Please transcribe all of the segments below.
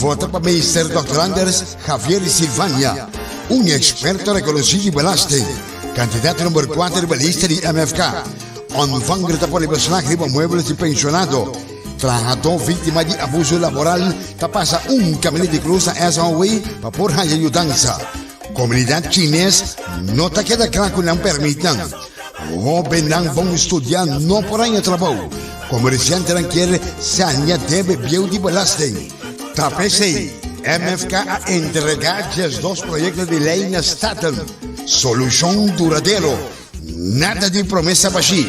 Vota pa Meester Dòkter Anders Javier Silvania, un eksperto rekonosí di belasting, kandidato number kuater riba lista di MFK. Ontvanger ta pone beslag riba muebles di penshonado. Trahadó víktima di abuso laboral ta pasa un kaminda di krus na SOW pa por haña yudansa. Komunidat chines no ta keda kla ku nan pèrmitnan. Hóbennan bon studiá no por haña trabou. Komersiantenan kier saña debe bieu di belasting. Ta p'esei MFK a entregá 12 proyekto di lei na Staten. Solushon duradero, nada di promesa bashí.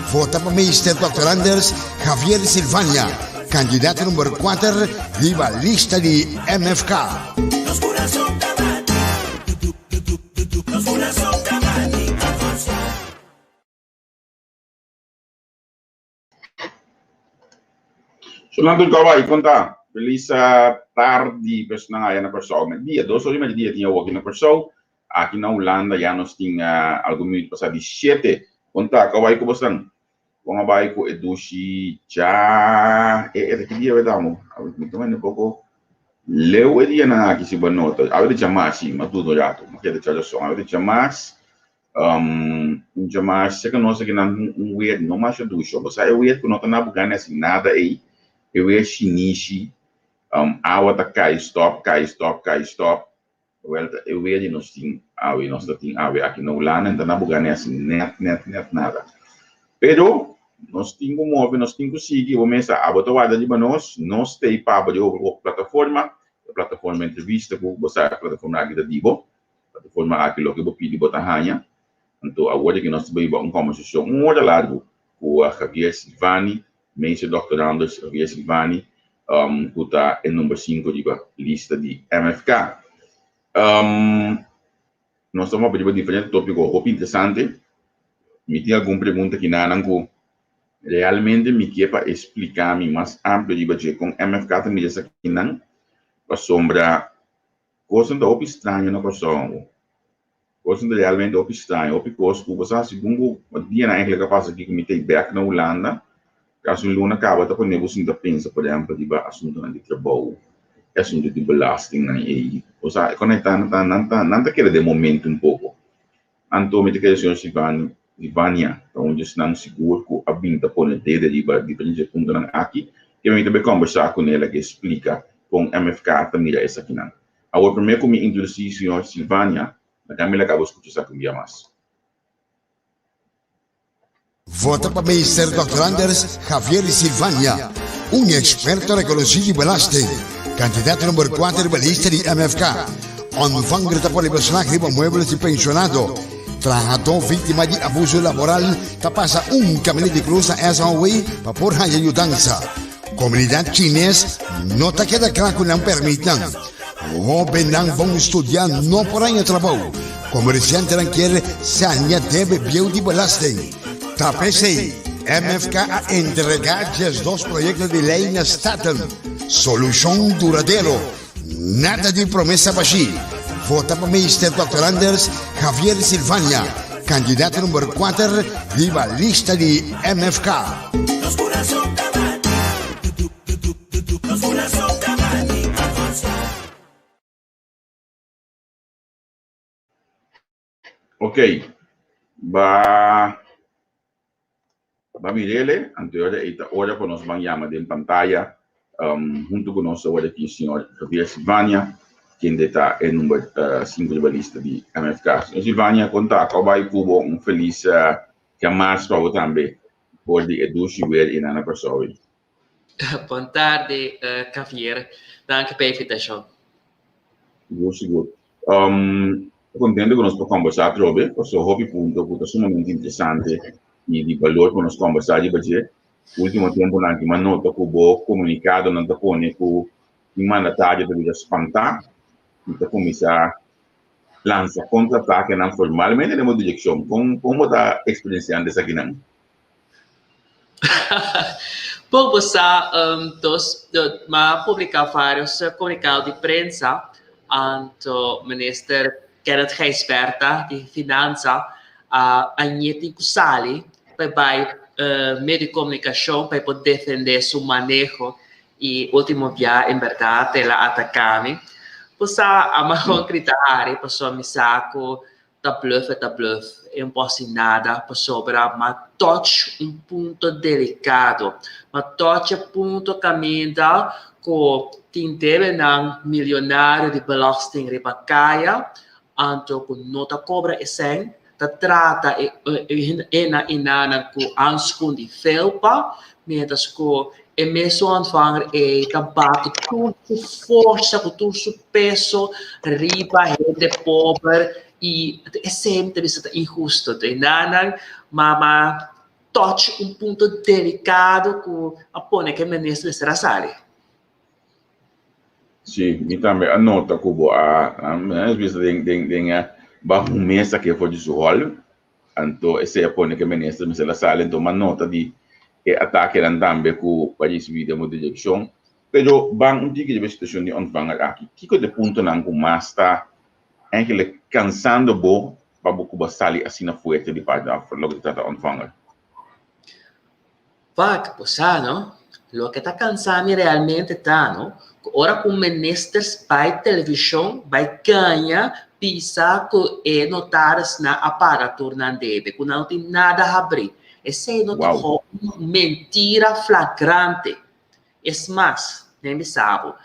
Vota pa Meester Dòkter Anders Javier Silvania, kandidato number kuater riba lista di MFK. Sonando Kawai, konta. Felis tardi personan aya na Kòrsou. Mèrdia, dos ora i mèrdia tin awoki na Kòrsou. Aki na Hulanda ya nos tin algun minuut pasá di shete. Konta, Kawai ku bosan? Kon a bai ku e dushi dja? E e ta ki dia we damo? Awe mi ta manda un poko leu e dianan aki si bo nota. Awe ta djamas si, m'a duda un ratu. M'a keda djarazon. Awe ta djamas. Un djamas seka nos aki nan un weer no masha dusho. Bo sa e weer ku no ta na bo gana hasi nada ei. E weer shinishi. Awa ta kai stop, kai stop, kai stop. Wel ta e weer di nos tin awe, nos ta tin awe aki na Hulanda, en ta na bo gana hasi net, net, net nada. Pero nos tin ku move, nos tin ku sigui. Bo mester abo ta warda riba nos, nos ta ei pa bo di hopi plataforma, e plataforma entrevista ku bo sa e plataforma aki ta di bo. Plataforma aki loke bo pidi bo ta haña. Anto awor di ki nos ta biba un kombersashon un ora largu ku Javier Silvani, meester doctorandus Javier Silvani, ku ta e number sinku riba lista di MFK. Nos ta papia riba diferente topiko hopi interesante. Mi tin algun pregunta kinanan ku realmente mi ke pa e splika mi mas amplio riba dje kon MFK ta mira esakinan pasobra Kosnan ta hopi straño na Kòrsou. Kosnan ta realmente hopi straño, hopi kos ku bo sa segun ku dianan enkele ka pasa aki ku mi ta bèk na Hulanda, kasi un luna kaba ta pone bo sinta pensa por ehèmpel riba asuntunan di trabou, e asuntu di belastingnan ei. Bo sa e konektá nan ta nan ta nan ta keda den momento un poko. Anto mi ta kere señor Silvani Silvania ta un di esnan sigur ku a bin ta pone dede riba diferente puntonan aki, ke mi ta bai kombersá kuné la ke splika kon MFK ta mira esakinan. Awor promé ku mi introdusí señor Silvania, laga mi laga bo skucha esaki un bia mas. Vota pa Meester Dòkter Anders Javier Silvania, un eksperto rekonosí di belasting, kandidato number kuater riba lista di MFK. Ontvanger ta pone beslag riba muebles di penshonado. Trahadó víktima di abuso laboral ta pasa un kaminda di krus na SOW pa por haña yudansa. Komunidat chines no ta keda kla ku nan pèrmitnan. Hóbennan bon studiá no por haña trabou. Komersiantenan kier saña debe bieu di belasting. Ta p'esei MFK a entregá 12 proyekto di lei na Staten. Solushon duradero, nada di promesa bashí. Vota pa Meester Dòkter Anders Javier Silvania, kandidato number kuater riba lista di MFK. Ok, ba ba mirele, anto ora ei ta ora ku nos ban yama den pantaya um, huntu ku nos awor aki señor Javier Silvania, kende ta e number 5 riba lista di MFK. Señor Silvania, konta, kau bai ku bo un felis uh, djamars pa bo tambe for di e dushi weer i na Kòrsou. Bon tardi, uh, Javier. Danki pa e invitashon. Sigur, sigur. Um, contento ku nos por conversa atrobe, pasobra hopi punto ku ta sumamente interesante i di balor ku nos conversa riba dje. Ultimo temponan aki m'a nota ku bo komunikadonan ta pone ku tin mandatario ta bira spantá i ta kuminsá lansa kontratakenan formalmente den bo direkshon. Kon kon bo ta eksperensiando esakinan? Bon, bo sa, dos, m'a publiká vários komunikado di prensa, anto Minister Kenneth Gijsbertha di Finansa a añe tin ku sali pa e bai medio di komunikashon pa e por defendé su maneho. I último bia en bèrdat el a ataká mi. Bo sa, a mahon grita hari pasobra mi sa ku ta bluf e ta bluf, e no por hasi nada pasobra m'a touch un punto delikado. M'a touch e punto kaminda ku tin debenan milionario di belasting riba kaya, anto ku no ta kobra e sèn, ta trata e ena i nanan ku hanskun di felpa, mientras ku e mesun ontvanger ei ta bati tur su forsa ku tur su peso riba hende pober i esei mi ta bisa ta inhusto. E nanan mama touch un punto delikado ku a pone ku e minister mester a sali. Sí, mi tambe a nota ku bo a bisa den den den baho un mesa ke for di su hòl, anto esei a pone ku e minister mester a sali, anto mi a nota di e atakenan tambe ku bo a risibí den bo direkshon. Pero ban un tiki riba e situashon di ontvanger aki. Kiko ta e puntonan ku mas ta eigenlijk kansando bo pa bo ku bo a sali asina fuerte di parti di loke ta trata ontvanger? Wak, bo sa no, loke ta kansa mi realmente ta no, ku ora ku ministers bai televishon bai gaña bisa ku e notarisnan a paga tur nan debe, ku nan no tin nada habrí. Esei no ta Wow. un mentira flagrante. Es mas, den bisa bo,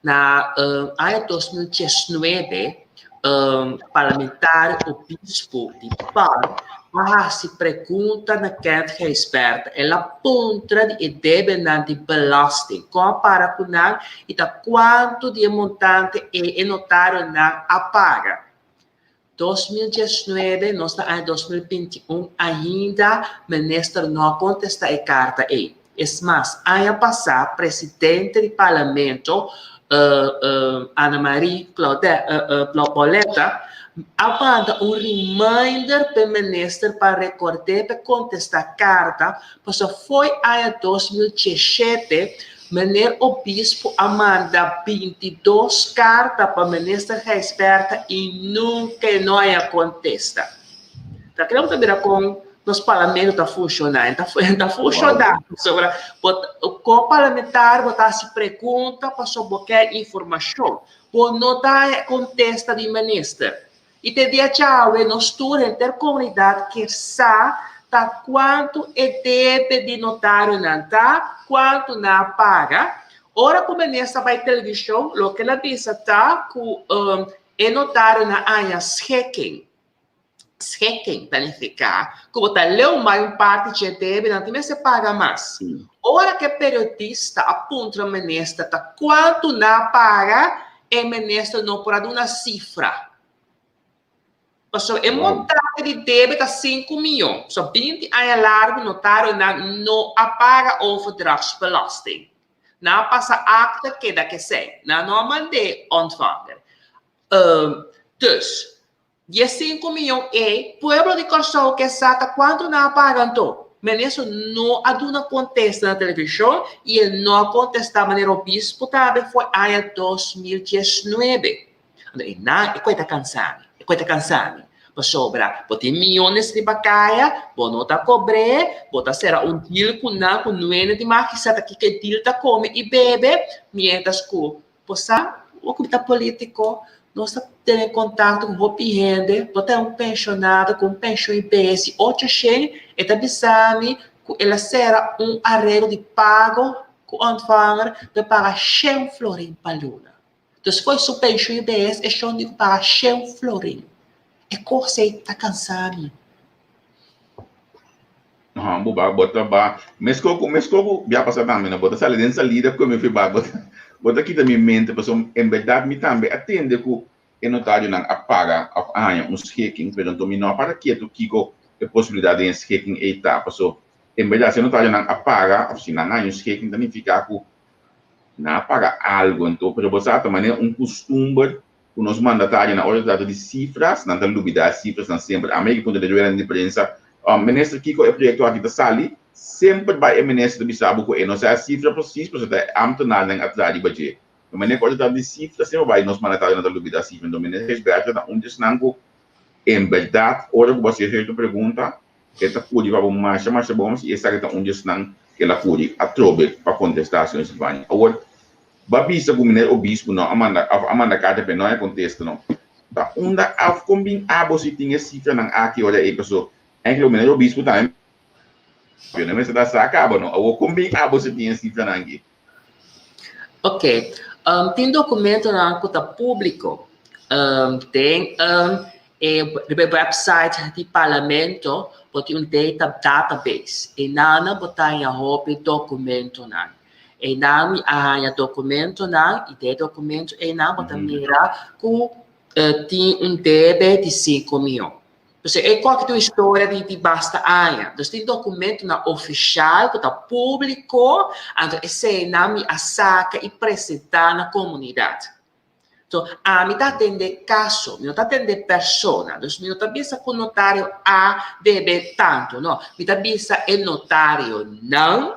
na aña 2019, parlamentario Obispo di pan a hasi pregunta na Kent Gijsbertha. El a puntra di e debenan di belasting, kon a para ku nan i ta kuantu di e montante ei e notarionan a paga. 2019, nos ta aña 2021, ainda minister no a kontestá e karta ei. Es mas, aña pasá presidente di parlamento, Ana Marie Pauletta, a manda un reminder p'e minister pa rekord'é p'e kontestá karta, pasobra fo'i aña 2017 Meneer Obispo a manda 22 karta pa Minister Gijsbertha i nunka e no haña kontesta. Ta kere bo ta mira kon nos parlamento ta funshoná. E ta e ta funshoná pasobra bo komo parlamentario bo ta hasi pregunta pasobra bo ke informashon. Bo no ta haña kontesta di minister. I te dia djawe nos tur henter komunidat ke sa ta kuantu e debe di notarionan ta, kuantu nan a paga. Ora ku minister bai televishon loke el a bisa ta ku e notarionan a haña schikking. Schikking ta nifiká ku bo ta leu mai un parti dje debe, nan tin mester paga mas. Ora ku e periodista a puntra minister ta kuantu nan a paga, E minister no por a duna sifra. Pasobra e montante di debe ta sinku miyon. So 20 aña largu notarionan no a paga overdrachtsbelasting. Nan a pasa akte keda kesei. Nan no a mand'é ontvanger. Dus, Di e sinku miyon ei, pueblo di Kòrsou ke sa ta kuantu nan a paga anto? Minister no a duna kontesta na televishon i e no a kontestá manera obispo tambe for aña 2019. Anto e nan e kue ta kansa mi, e kue ta kansa mi. Pasobra bo tin miyones riba kaya, bo no ta kobr'é, bo ta sera un deal ku nan ku nuene di magistrat ta kiko e deal ta kome i bebe, mientras ku Bo sa, ora ku mi ta polítiko, nos ta tene kontakto ku hopi hende. Bo ta un penshonado ku un penshon i bes di ocho shen, e ta bisa mi ku el a sera un areglo di pago ku ontvanger pa e paga shen florin pa luna. Dus fo'i su penshon i bes e shon di ku paga shen florin. E kos ei ta kansa mi. Aha, bo ba, bo ta ba. Mesko ku, mesko ku bia pasa tambe, no? Bo ta sali den salida ku mi fi ba, bo ta, bo ta kita mi mente, pasobra en bèrdat mi tambe a tende ku e notarionan a paga òf a haña un schikking, pero anto mi no a para ketu kiko e posibilidat den e schikking ei ta, paso en bèrdat si e notarionan a paga òf si nan a haña un schikking ta nifiká ku nan a paga algu, anto, pero bo sa ta manera un kustumber ku nos mandatarionan ora ta trata di sifras, nan ta lubidá e sifrasnan semper. Ami a puntra den rueda di prensa, Minister kiko e proyekto aki ta sali? Semper bai e minister ta bisa bo ku e no sa e sifra presis pasobra ta e ámtenarnan a traha riba dje. No manera ku ora ta trata di sifra semper bai nos mandatarionan ta lubidá sifra. Enton Minister Gijsbertha ta un di esnan ku en bèrdat ora ku bo hasi sierto pregunta e ta kuri pa bo masha masha bon i esaki ta un di esnan ku el a kuri atrobe pa kontestá señor Silvania. Awor. Bo a bisa ku meneer Obispo no a manda òf a manda karta p'e no a kontesta no. Ta unda af kon bin abo si tin e sifranan aki ora ei paso eigenlijk meneer Obispo tambe yo no mester ta sa kaba no. Awor kon bin abo si tin e sifranan aki? Ok, tin documentonan cu ta publico. Den e riba e website di Parlamento bo tin un data database. Einan bo ta haña hopi documentonan. Einan mi a haña documentonan y den e documento einan bo ta mira cu tin un debe di cinco miyon. Entonces e koki ta un historia di di basta aña. Dus tin documentonan oficial cu ta publico, anto eseinan mi a saca y presenta na comunidad. So, ami ta atende caso, mi no ta atende persona. Dus mi no ta bisa cu notario a debe tanto, no. Mi ta bisa e notarionan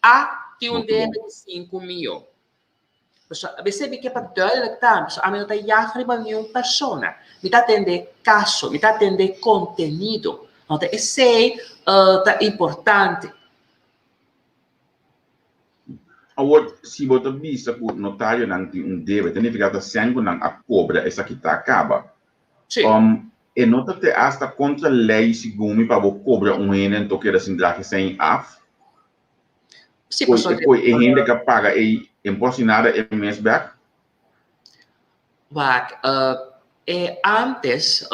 a tin un debe di cinco miyon. Pasobra a mi ke pa duidelijk ta, pasobra ami no ta yag riba niun persona. Mi ta atende kaso, mi ta atende kontenido. Anto esei ta importante. Awor, si bo ta bisa ku notarionan tin un debe, ta nifiká ta sèn ku nan a kobra esaki ta kaba. Sí. E no ta te asta kontra lei segun mi pa bo kobra un hende anto keda sin draha esei af? Sí, pasobra Koi e hende ka paga e impost nada e mes bek? Wak, e antes,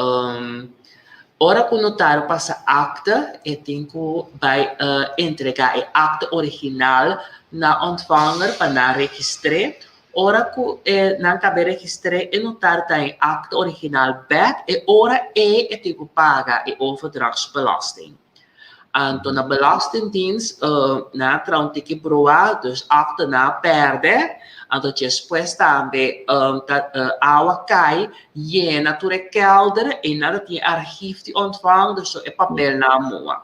ora ku notario pasa akte, e tin ku bai entregá e akte original na ontvanger pa nan registr'é. Ora ku e nan kaba registr'é, e notario ta e akte original bèk, e ora ei e tin ku paga e overdrachtsbelasting. Anto na Belastingdienst nan a traha un tiki bruha, dus akte nan a pèrdè, anto despues tambe ta awa kai yena tur e kèlder i nan ta tin archief di ontvang, dus e papelnan a mua.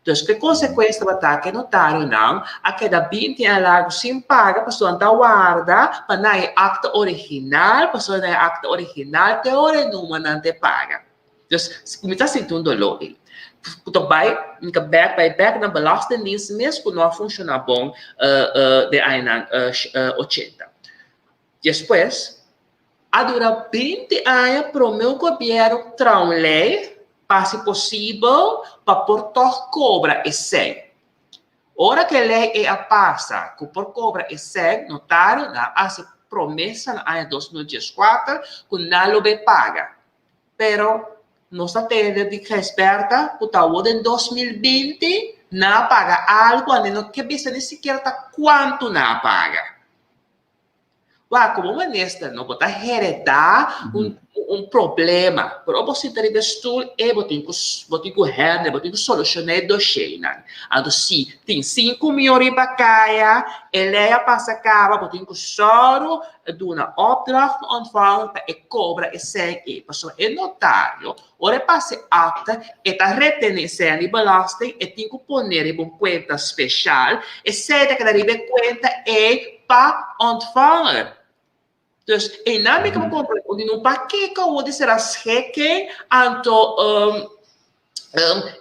Dus ke konsekuensia tabata ku e notarionan a keda binti aña largu sin paga pasobra nan ta warda pa nan e akte original, pasobra nan e akte original te ora e numa nan ta e paga. Dus mi ta sinti un doló ei. Ku ta bai, mi ta bèk bai bèk na Belastingdienst mes ku no a funshoná bon den añanan ochenta. Despues, a dura binti aña promé un gobièrnu traha un lei pa hasi posibel pa por tòg kobra esei. Ora ku e lei ei a pasa ku por kobra esei, notarionan a hasi promesa na aña 2014 ku nan lo bai paga. Pero nos ta tende di Gijsbertha ku ta awor den 2020 nan a paga algu ane no ke bisa ni sikiera ta kuantu nan a paga. Wak, komo minister no bo ta heredá un un problema, pero bo sinta riba e stul e bo tin ku bo tin ku handle, bo tin ku solushoná e dosheinan. Anto si tin sinku mion riba kaya, e lei a pasa kaba, bo tin ku sòru duna opdracht na ontvanger pa e kobra e sèn ei, pasobra e notario ora e pasa e akta e ta retene e sèn di belasting, e tin ku pone riba un kuenta speshal, e sèn ta keda riba e kuenta ei pa ontvanger. Dus einan mi kaba komprende un di no pakiko awor di sera schikking, anto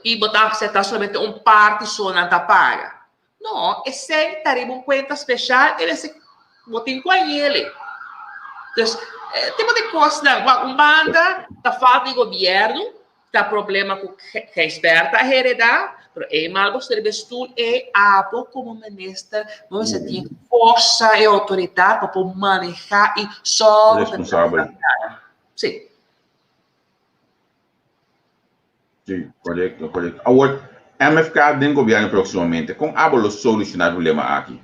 i bo ta akseptá solamente un parti so nan ta paga. No, esei ta riba un kuenta speshal, e mester bo tin ku ayele. Dus, e tipo di kosnan, wak un banda ta falta di gobièrnu, ta problema ku Gijsbertha a heredá, pero eenmaal bo sta riba e stul ei, abo komo minister bo mester tin forsa i outoridat pa por manehá i sòru pa Responsabel. Sí. Sí, korekto, korekto. Awor, MFK den gobièrnu próksimamente, kon abo lo solushoná e problema aki?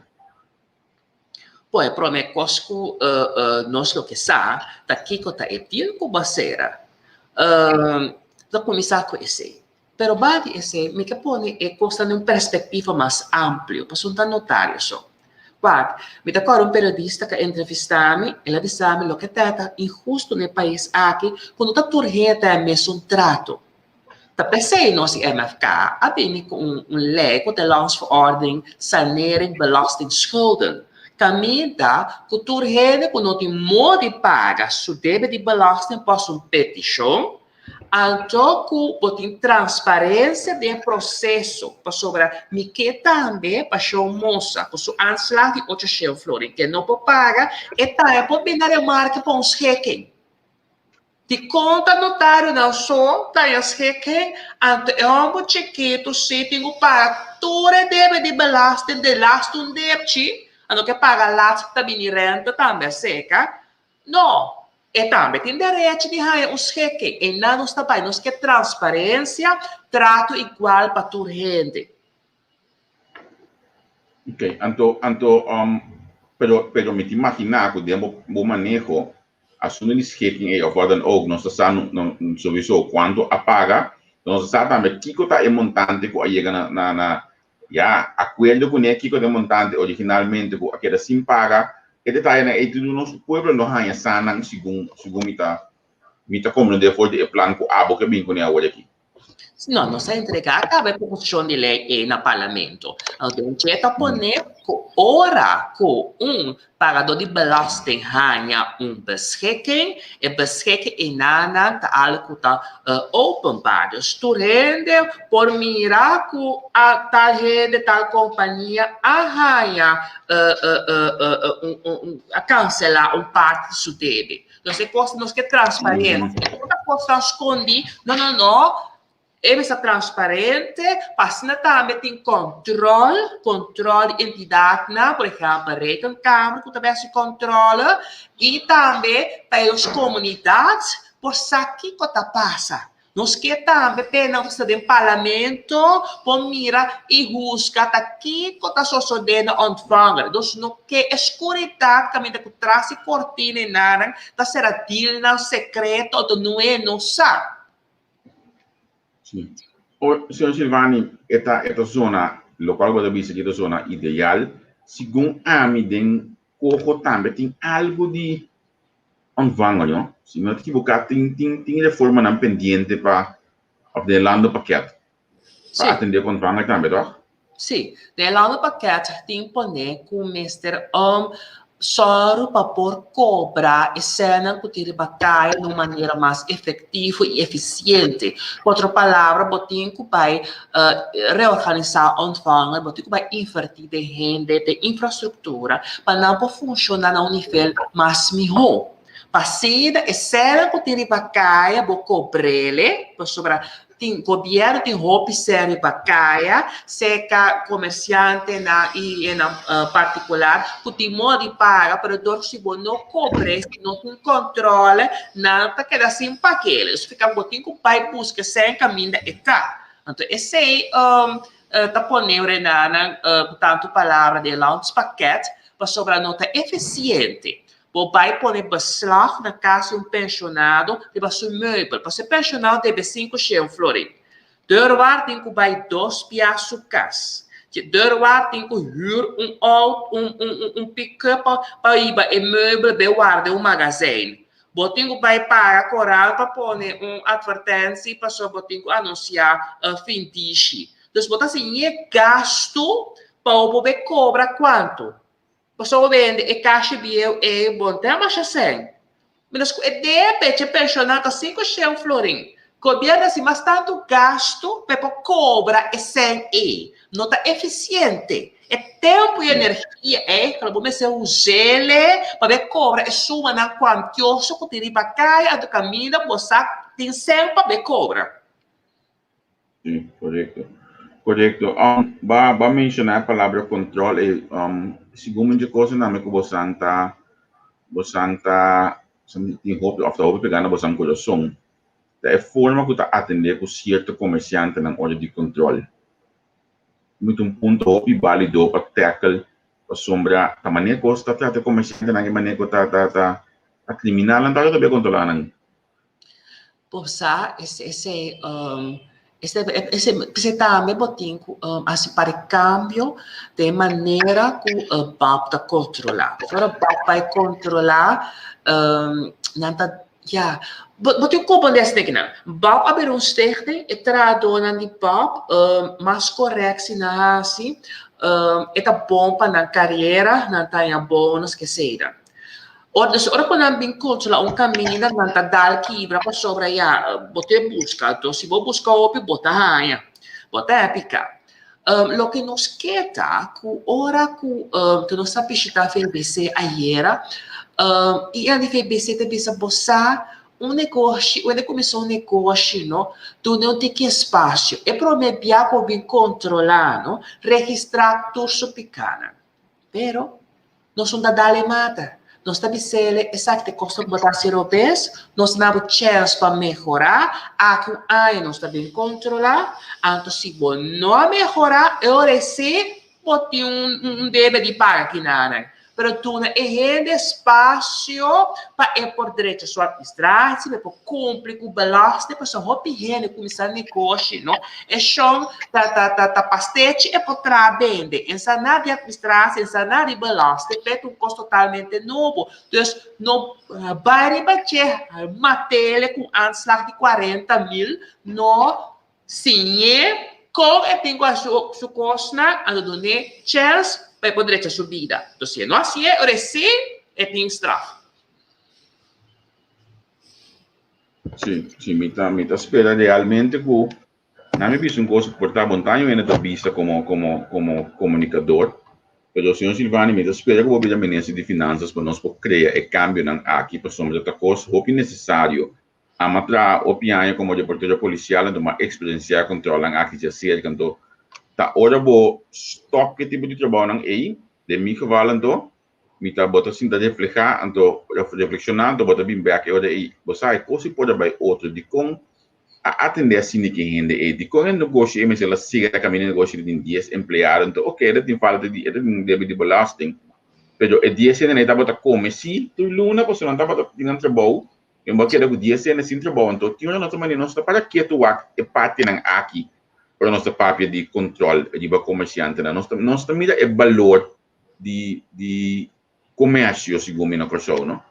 Bo, e promé kos ku nos lo ke sa ta kiko ta e deal ku bo a sera. Ta kuminsá ku esei. Pero ba di esei mi ke pone e kosnan den un perspektiva mas amplio, pasobra no ta notario so. Wak, mi ta kòrda un periodista ku a entrevistá mi, el a bisa mi loke ta ta inhusto na e pais aki ku no ta tur hende ta e mesun trato. Ta p'esei nos di MFK a bini ku un un lei ku ta e Landsverordening Sanering Belastingschulden, kaminda ku tur hende ku no tin moda di paga su debe di belasting por hasi un petishon. Anto ku bo tin transparensia den e proseso, pasobra mi ke tambe pa shon mosa ku su aanslag di ocho shen florin ke no por paga, e tambe por bini na remarke pa un schikking. Dikon ta notarionan so ta haña schikking, anto e hòmber chikitu si tin ku paga tur e debe di belasting den laatste un depchi, anto ke paga laatste ta bini renta tambe aserka? No, e tambe tin derechi di haña un schikking. Einan nos ta bai, nos ke transparencia, trato igual pa tur hende. Ok, anto, anto, um, pero, pero mi ta imaginá ku den bo, bo maneho, asuntu di schikking ei of wat dan ook, nos ta sa no, no, sowieso kuantu a paga, nos ta sa tambe kiko ta e montante ku a yega na, na, na, Ya, akuerdo kuné kiko ta e montante originalmente ku a keda sin paga, e detayenan ei tur nos pueblo lo haña sa nan segun segun mi ta mi ta komprendé for di e plan ku abo ke bin kuné awor aki. No, nos a entregá kaba e proposishon di lei ei na Parlamento. Anto den dje ta pone ku ora ku un Pagadó di belasting haña un beschikking. E beschikking einanan ta algu ku ta openbaar. Dus tur hende por mira ku a tal hende, tal kompania a haña a kanselá un parti di su debe. Dus e kos nos ke transparensia. No ta kosnan skondí. No, no, no. E mester transparente pa asina tambe tin kòntròl, kòntròl di entidatnan, por ehèmpel rekenkamer ku ta bai hasi kòntròle i tambe pa e nos komunidat por sa kiko ta pasa. Nos ke tambe p'e nan ku sta den parlamento por mira i husga ta kiko ta sosodé na Ontvanger. Nos no ke e skuridat kaminda ku tras di kortina i nan ta sera dealnan sekreto anto nue no sa. Sí. O, señor Silvani, e ta, e ta zona, locual bo ta bisa ki ta zona ideal, segun ami den coho tambe tin algo di ontvanger, no? Si mi no ta equivoca, tin, tin, tin reformanan pendiente pa, of den landenpakket, pa Sí. atende cu ontvanger tambe, toch? Sí, den e landenpakket tin pone ku mester um sòru pa por kobra e sènnan ku tin riba kaya na un manera mas efektivo i efisiente. Ku otro palabra, bo tin ku bai reorganisá ontvanger, bo tin ku bai invertí den hende, den infrastruktura, pa nan por funshoná na un nivel mas mihó. Pa asina e sènnan ku tin riba kaya bo kobr'el, pasobra Tin gobierno tin hopi ser riba kaya, seka komersiantenan i hendenan partikular ku tin modo di paga, pero dor ku si bo no kobr'é, si no tin kòntròl, nan ta keda sin pag'é. Dus fika bo tin ku bai buska esei kaminda e ta. Anto esei ta pone Renanan ku tantu palabra den landspakket pasobra no ta efisiente. Bo bai pone beslag na kas di un penshonado riba su meubel, pasobra e penshonado debe sinku shen florin. Deurwaar tin ku bai dos bia su kas. Deurwaar tin ku hür un outo, un un un pickup pa pa hiba e meubel bai warda den un magazijn. Bo tin ku bai paga koral pa pone un atvertensi pasobra bo tin ku anunsiá findishi. Dus bo ta hasi ñe gastu pa bo por bai kobra kuantu? Pasobra bo bende e kashi bieu ei bon ten masha sèn. Mientras ku e debe dje penshonado ta sinku shen florin. Gobièrnu hasi mas tantu gastu pa e por kobra e sèn ei. No ta efisiente. E tempu i energia ei ku bo mester us'el pa bo kobra e sumanan kuantioso ku tin riba kaya anto kaminda bo sa tin sèn pa bo kobra. Sí, korekto. Korekto. Um, ba, ba menshoná e palabra kontrol e um, segun mucha kosa name ku bosan ta, bosan ta, tin hopi òf ta hopi pegá na bosan kurason, ta e forma ku ta atendé ku sierto komersiantenan ora di kontrol. Mi ta un punto hopi bálido pa tackle pasobra ta manera ku ta trata e komersiantenan e manera ku ta ta ta ta kriminalnan ta tabia kontrolá nan. Bo sa esei esei tambe bo tin ku hasi par e kambio den e manera ku bab ta kontrolá. Ora bab bai kontrolá nan ta ya bo tin ku komprondé esei kinan. Bab a bira un stichting e trahadónan di bab mas koreksi nan hasi e ta bon pa nan kariera nan ta haña bonus keseida. Ora, dus ora ku nan bin kontrolá un kaminda, nan ta dal kibra pasobra ya bo te buska. Anto si bo buska hopi, bo ta haña. Bo ta haña piká. Loke nos ke ta ku ora ku ku nos a bishitá VBC ayera, i e di VBC ta bisa bo sa un negoshi, wen e kuminsá un negoshi no, duna un tiki espasio. E promé bia ku bo bin kontrolá no, registrá tur su pikánan. Pero, nos no ta dal e mata. Nos ta bis'el esaki ta e kos ku bo ta hasi robes, nos na bo chèns pa mehorá, aki un aña nos ta bin kontrolá, anto si bo no a mehorá, e ora esei bo tin un debe di paga kinanan. Pero duna e hende espasio pa e por drecha su administratie, pa e por kumpli ku belasting, pasobra hopi hende kuminsá negoshi, no? E shon ta ta ta ta pastechi e por traha bende. Ensaná di administratie, ensaná di belasting, p'e ta un kos totalmente nobo. Dus no bai riba dje mat'ele ku un aanslag di kuarenta mil, no siñ'é kon e tin ku hasi su su kosnan, anto dun'é chèns pa e por drecha su bida. Entonces si e no hasié, ora e sí e tin straf. Sí, sí, mi ta, mi ta spera realmente ku na mi bisa un kos ku por ta bontaño hende ta bisa komo, komo, komo komunikador, pero señor Silvani mi ta spera ku bo bira minister di finanzas pa nos por krea e kambionan aki pasobra ta kos hopi nesesario. Ama traha hopi aña komo reportero polisial anto mi a eksperensiá kontrolnan aki djaserka anto ta ora bo stòp ku e tipo di trabounan ei, den mi geval anto Mi ta bo ta sinta reflehá, anto reflekshoná, anto bo ta bin bèk e ora ei. Bo sa e kos ei por a bai otro. Dikon a atendé asina ki hende ei? Dikon e negoshi ei mester la sigui ta kaminda e negoshi di tin dies empleado? Anto oke, e ta tin falta di, e ta tin debe di belasting, pero e dies hendenan ei tabata kome sí tur luna pasobra nan tabata tin nan trabou. I bo a keda ku dies hende sin trabou. Anto tin ora nos ta manera nos ta para ketu wak e partinan aki ora nos ta papia di kontròl riba komersiantenan. Nos ta nos ta mira e balor di di comercio segun mi na Kòrsou no.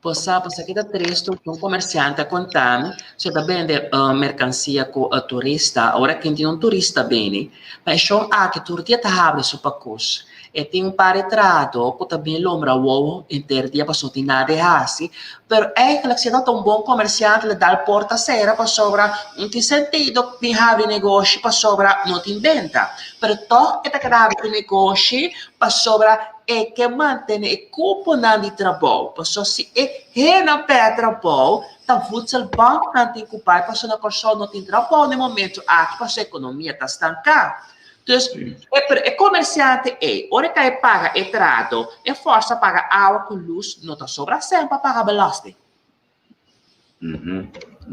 Bo sa, bo sa ki ta tristu, un komersiante a konta mi, si e ta bende merkansia ku turista, ora ken tin un turista bini, ma e shon aki tur dia ta habri su pakus. E tin un par di trahadó ku ta bin lombra wowo henter dia pasobra no tin nada di hasi, pero eigenlijk si e tabata un bon komersiante lo dal porta sera pasobra no tin sentido bin habri negoshi pasobra no tin benta. Pero tòg e ta keda habri e negoshi pasobra e ke mantene e kuponan di trabou. Pasobra si e hendenan pèrdè trabou, ta voedselbanknan tin ku bai pasobra na Kòrsou no tin trabou na e momentu aki pasobra ekonomia ta stanká. Dus e pero e komersiante ei, ora e kai paga e trahadó, e fòrsa paga awa ku lus, no ta sobra sèn pa paga belasting.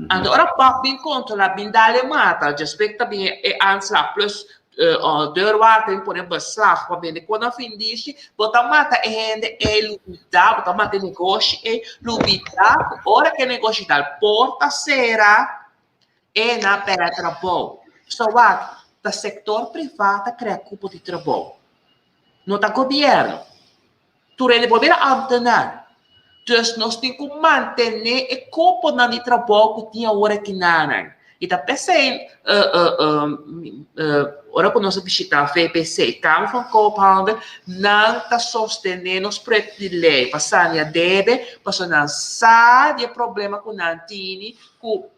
Anto ora pap bin kontrolá, bin dal e mata, djespek ta bin e aanslag plus deurwaarder bin pone beslag pa bende kon a findishi, bo ta mata e hende ei lubidá, bo ta mata e negoshi ei lubidá ku ora ku e negoshi dal porta sera e na pèrdè trabou. So wak, ta sektor privá ta krea kupo di trabou, no ta gobièrnu. Tur hende por bira ambtenaar. Dus nos tin ku mantené e koponan di trabou ku tin awor aki nanan. I ta p'esei ora ku nos a bishitá VPC, Kamer van Koophandel, nan ta sostené nos proyekto di lei pa sania debe, pasobra nan sa di e problema ku nan tini ku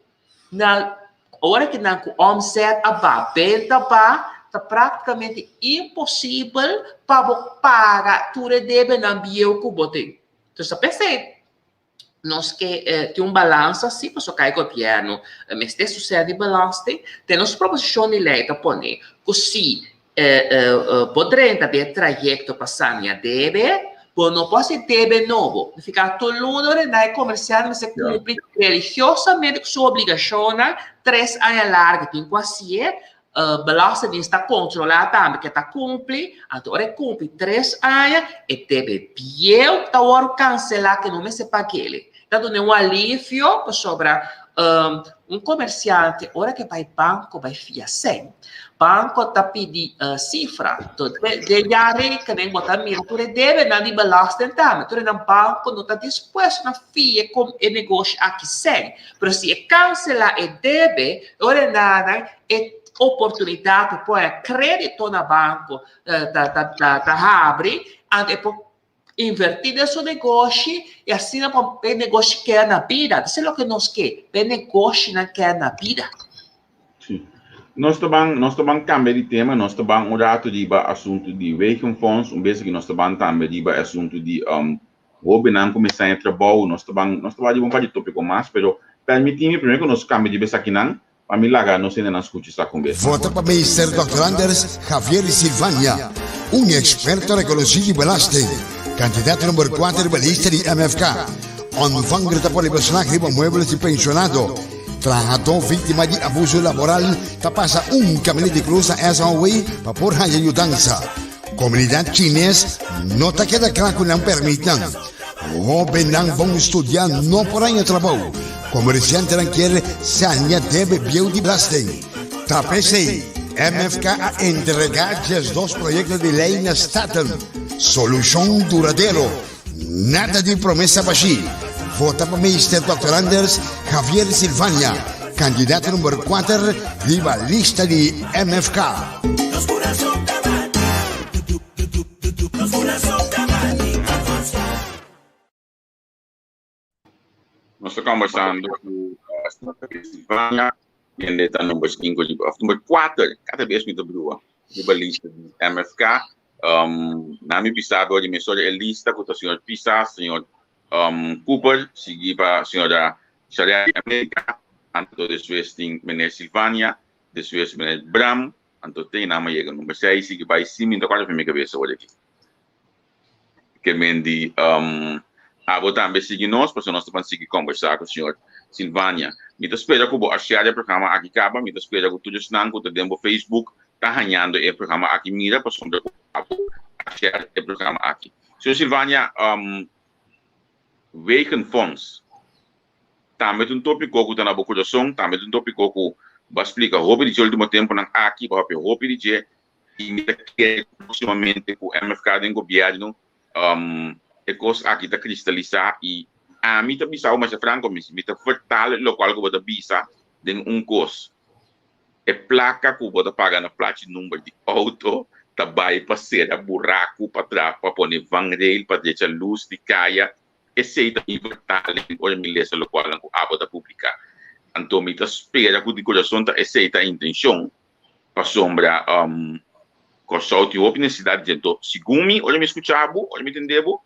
Nan, ora ki nan ku omzet a ba, benta ba, ta praktikamente imposibel pa bo paga tur e debenan bieu ku bo tin. Entonces ta p'esei nos ke tin un balansa si, pasobra kai gobièrnu mester susede di belasting. Den nos proposishon di lei ta pone ku si Bo drenta den e trayekto pa sania debe, bo no por hasi debe nobo. Nifiká tur luna ora e komersiante mester kumpli religiosamente ku su obligashonnan tres aña largu tin ku hasié. Belastingdienst ta kontrolá tambe ku e ta kumpli. Anto ora e kumpli tres aña e debe bieu ta wòrdu kanselá ku e no mester pag'el. Ta duna un alivio pasobra un komersiante ora ke bai banko bai fia sèn, banko ta pidi sifra. Den ya rekening bo ta mira tur e debenan di belasting tambe. Tur enan banko no ta dispuesto na fia kon e negoshi aki sèn. Pero si e kanselá e debe, ora e nanan e oportunidat pa pone kredito na banko ta habri, anto e por. Invertí den su negoshi i asina pa e negoshi keda na bida. Esei loke nos ke, pa e negoshinan keda na bida. Sí. Nos ta ban, nos ta ban kambia di tema, nos ta ban un ratu riba asuntu di Wegenfonds, un bes aki nos ta ban tambe riba e asuntu di um, hóbennan ku mester haña trabou, nos ta ban, nos ta ban riba un par di tópiko mas, pero permití mi primero ku nos kambia riba esakinan, Pa mi laga nos hendenan skucha sa kon bes. Vota pa Meester Dòkter Anders Javier Silvania, un eksperto rekonosí di belasting, kandidato number kuater riba lista di MFK. Ontvanger ta pone beslag riba muebles di penshonado. Trahadó víktima di abuso laboral ta pasa un kaminda di krus na SOW pa por haña yudansa. Komunidat chines no ta keda kla ku nan pèrmitnan. Hóbennan bon studiá no por haña trabou. Komersiantenan kier saña debe bieu di belasting. Ta p'esei MFK a entregá 12 proyekto di lei na Staten. Solushon duradero, nada di promesa bashí. Vota pa Meester Dòkter Anders Javier Silvania, kandidato number kuater riba lista di MFK. Nos ta conversando cu Silvania, kende ta number 5 riba, of number 4, cada bes mi ta brua, riba lista di MFK. Um, na mi bisa door di mesora e lista cu ta señor Pisas, señor um, Cooper, sigui pa señora Sharia di America, anto despues tin meneer Silvania, despues meneer Bram, anto te na yega number 6, sigui bai sin mi ta cuadra mi cabeza ora aki. Ke men di um, abo tambe sigui nos, pasobra nos ta ban sigui kombersá ku señor Silvania. Mi ta spera ku bo a share e programa aki kaba, mi ta spera ku tur esnan ku ta den bo Facebook ta hañando e programa aki mira, pasobra ku abo a share e programa aki. Señor Silvania, um, Wegenfonds tambe ta un tópiko ku ta na bo kurason, tambe ta un tópiko ku bo a splika hopi di dje último tempunan aki, bo a papia hopi di dje, i mi ta kere ku próksimamente ku MFK den gobièrnu e kos aki ta kristalisá i ami ta bisa bo masha franko mi mi ta vertal lokual ku bo ta bisa den un kos e plaka ku bo ta paga na plachi number di outo ta bai pa sera buraku pa tra pa pone vangrail pa drecha lus di kaya esei ta mi vertaling ora mi lesa lokualnan ku abo ta publiká anto mi ta spera ku di kurason ta esei ta intenshon. Pasobra Kòrsou tin hopi nesesidat di dje. Segun mi, ora mi skucha bo, ora mi tende bo,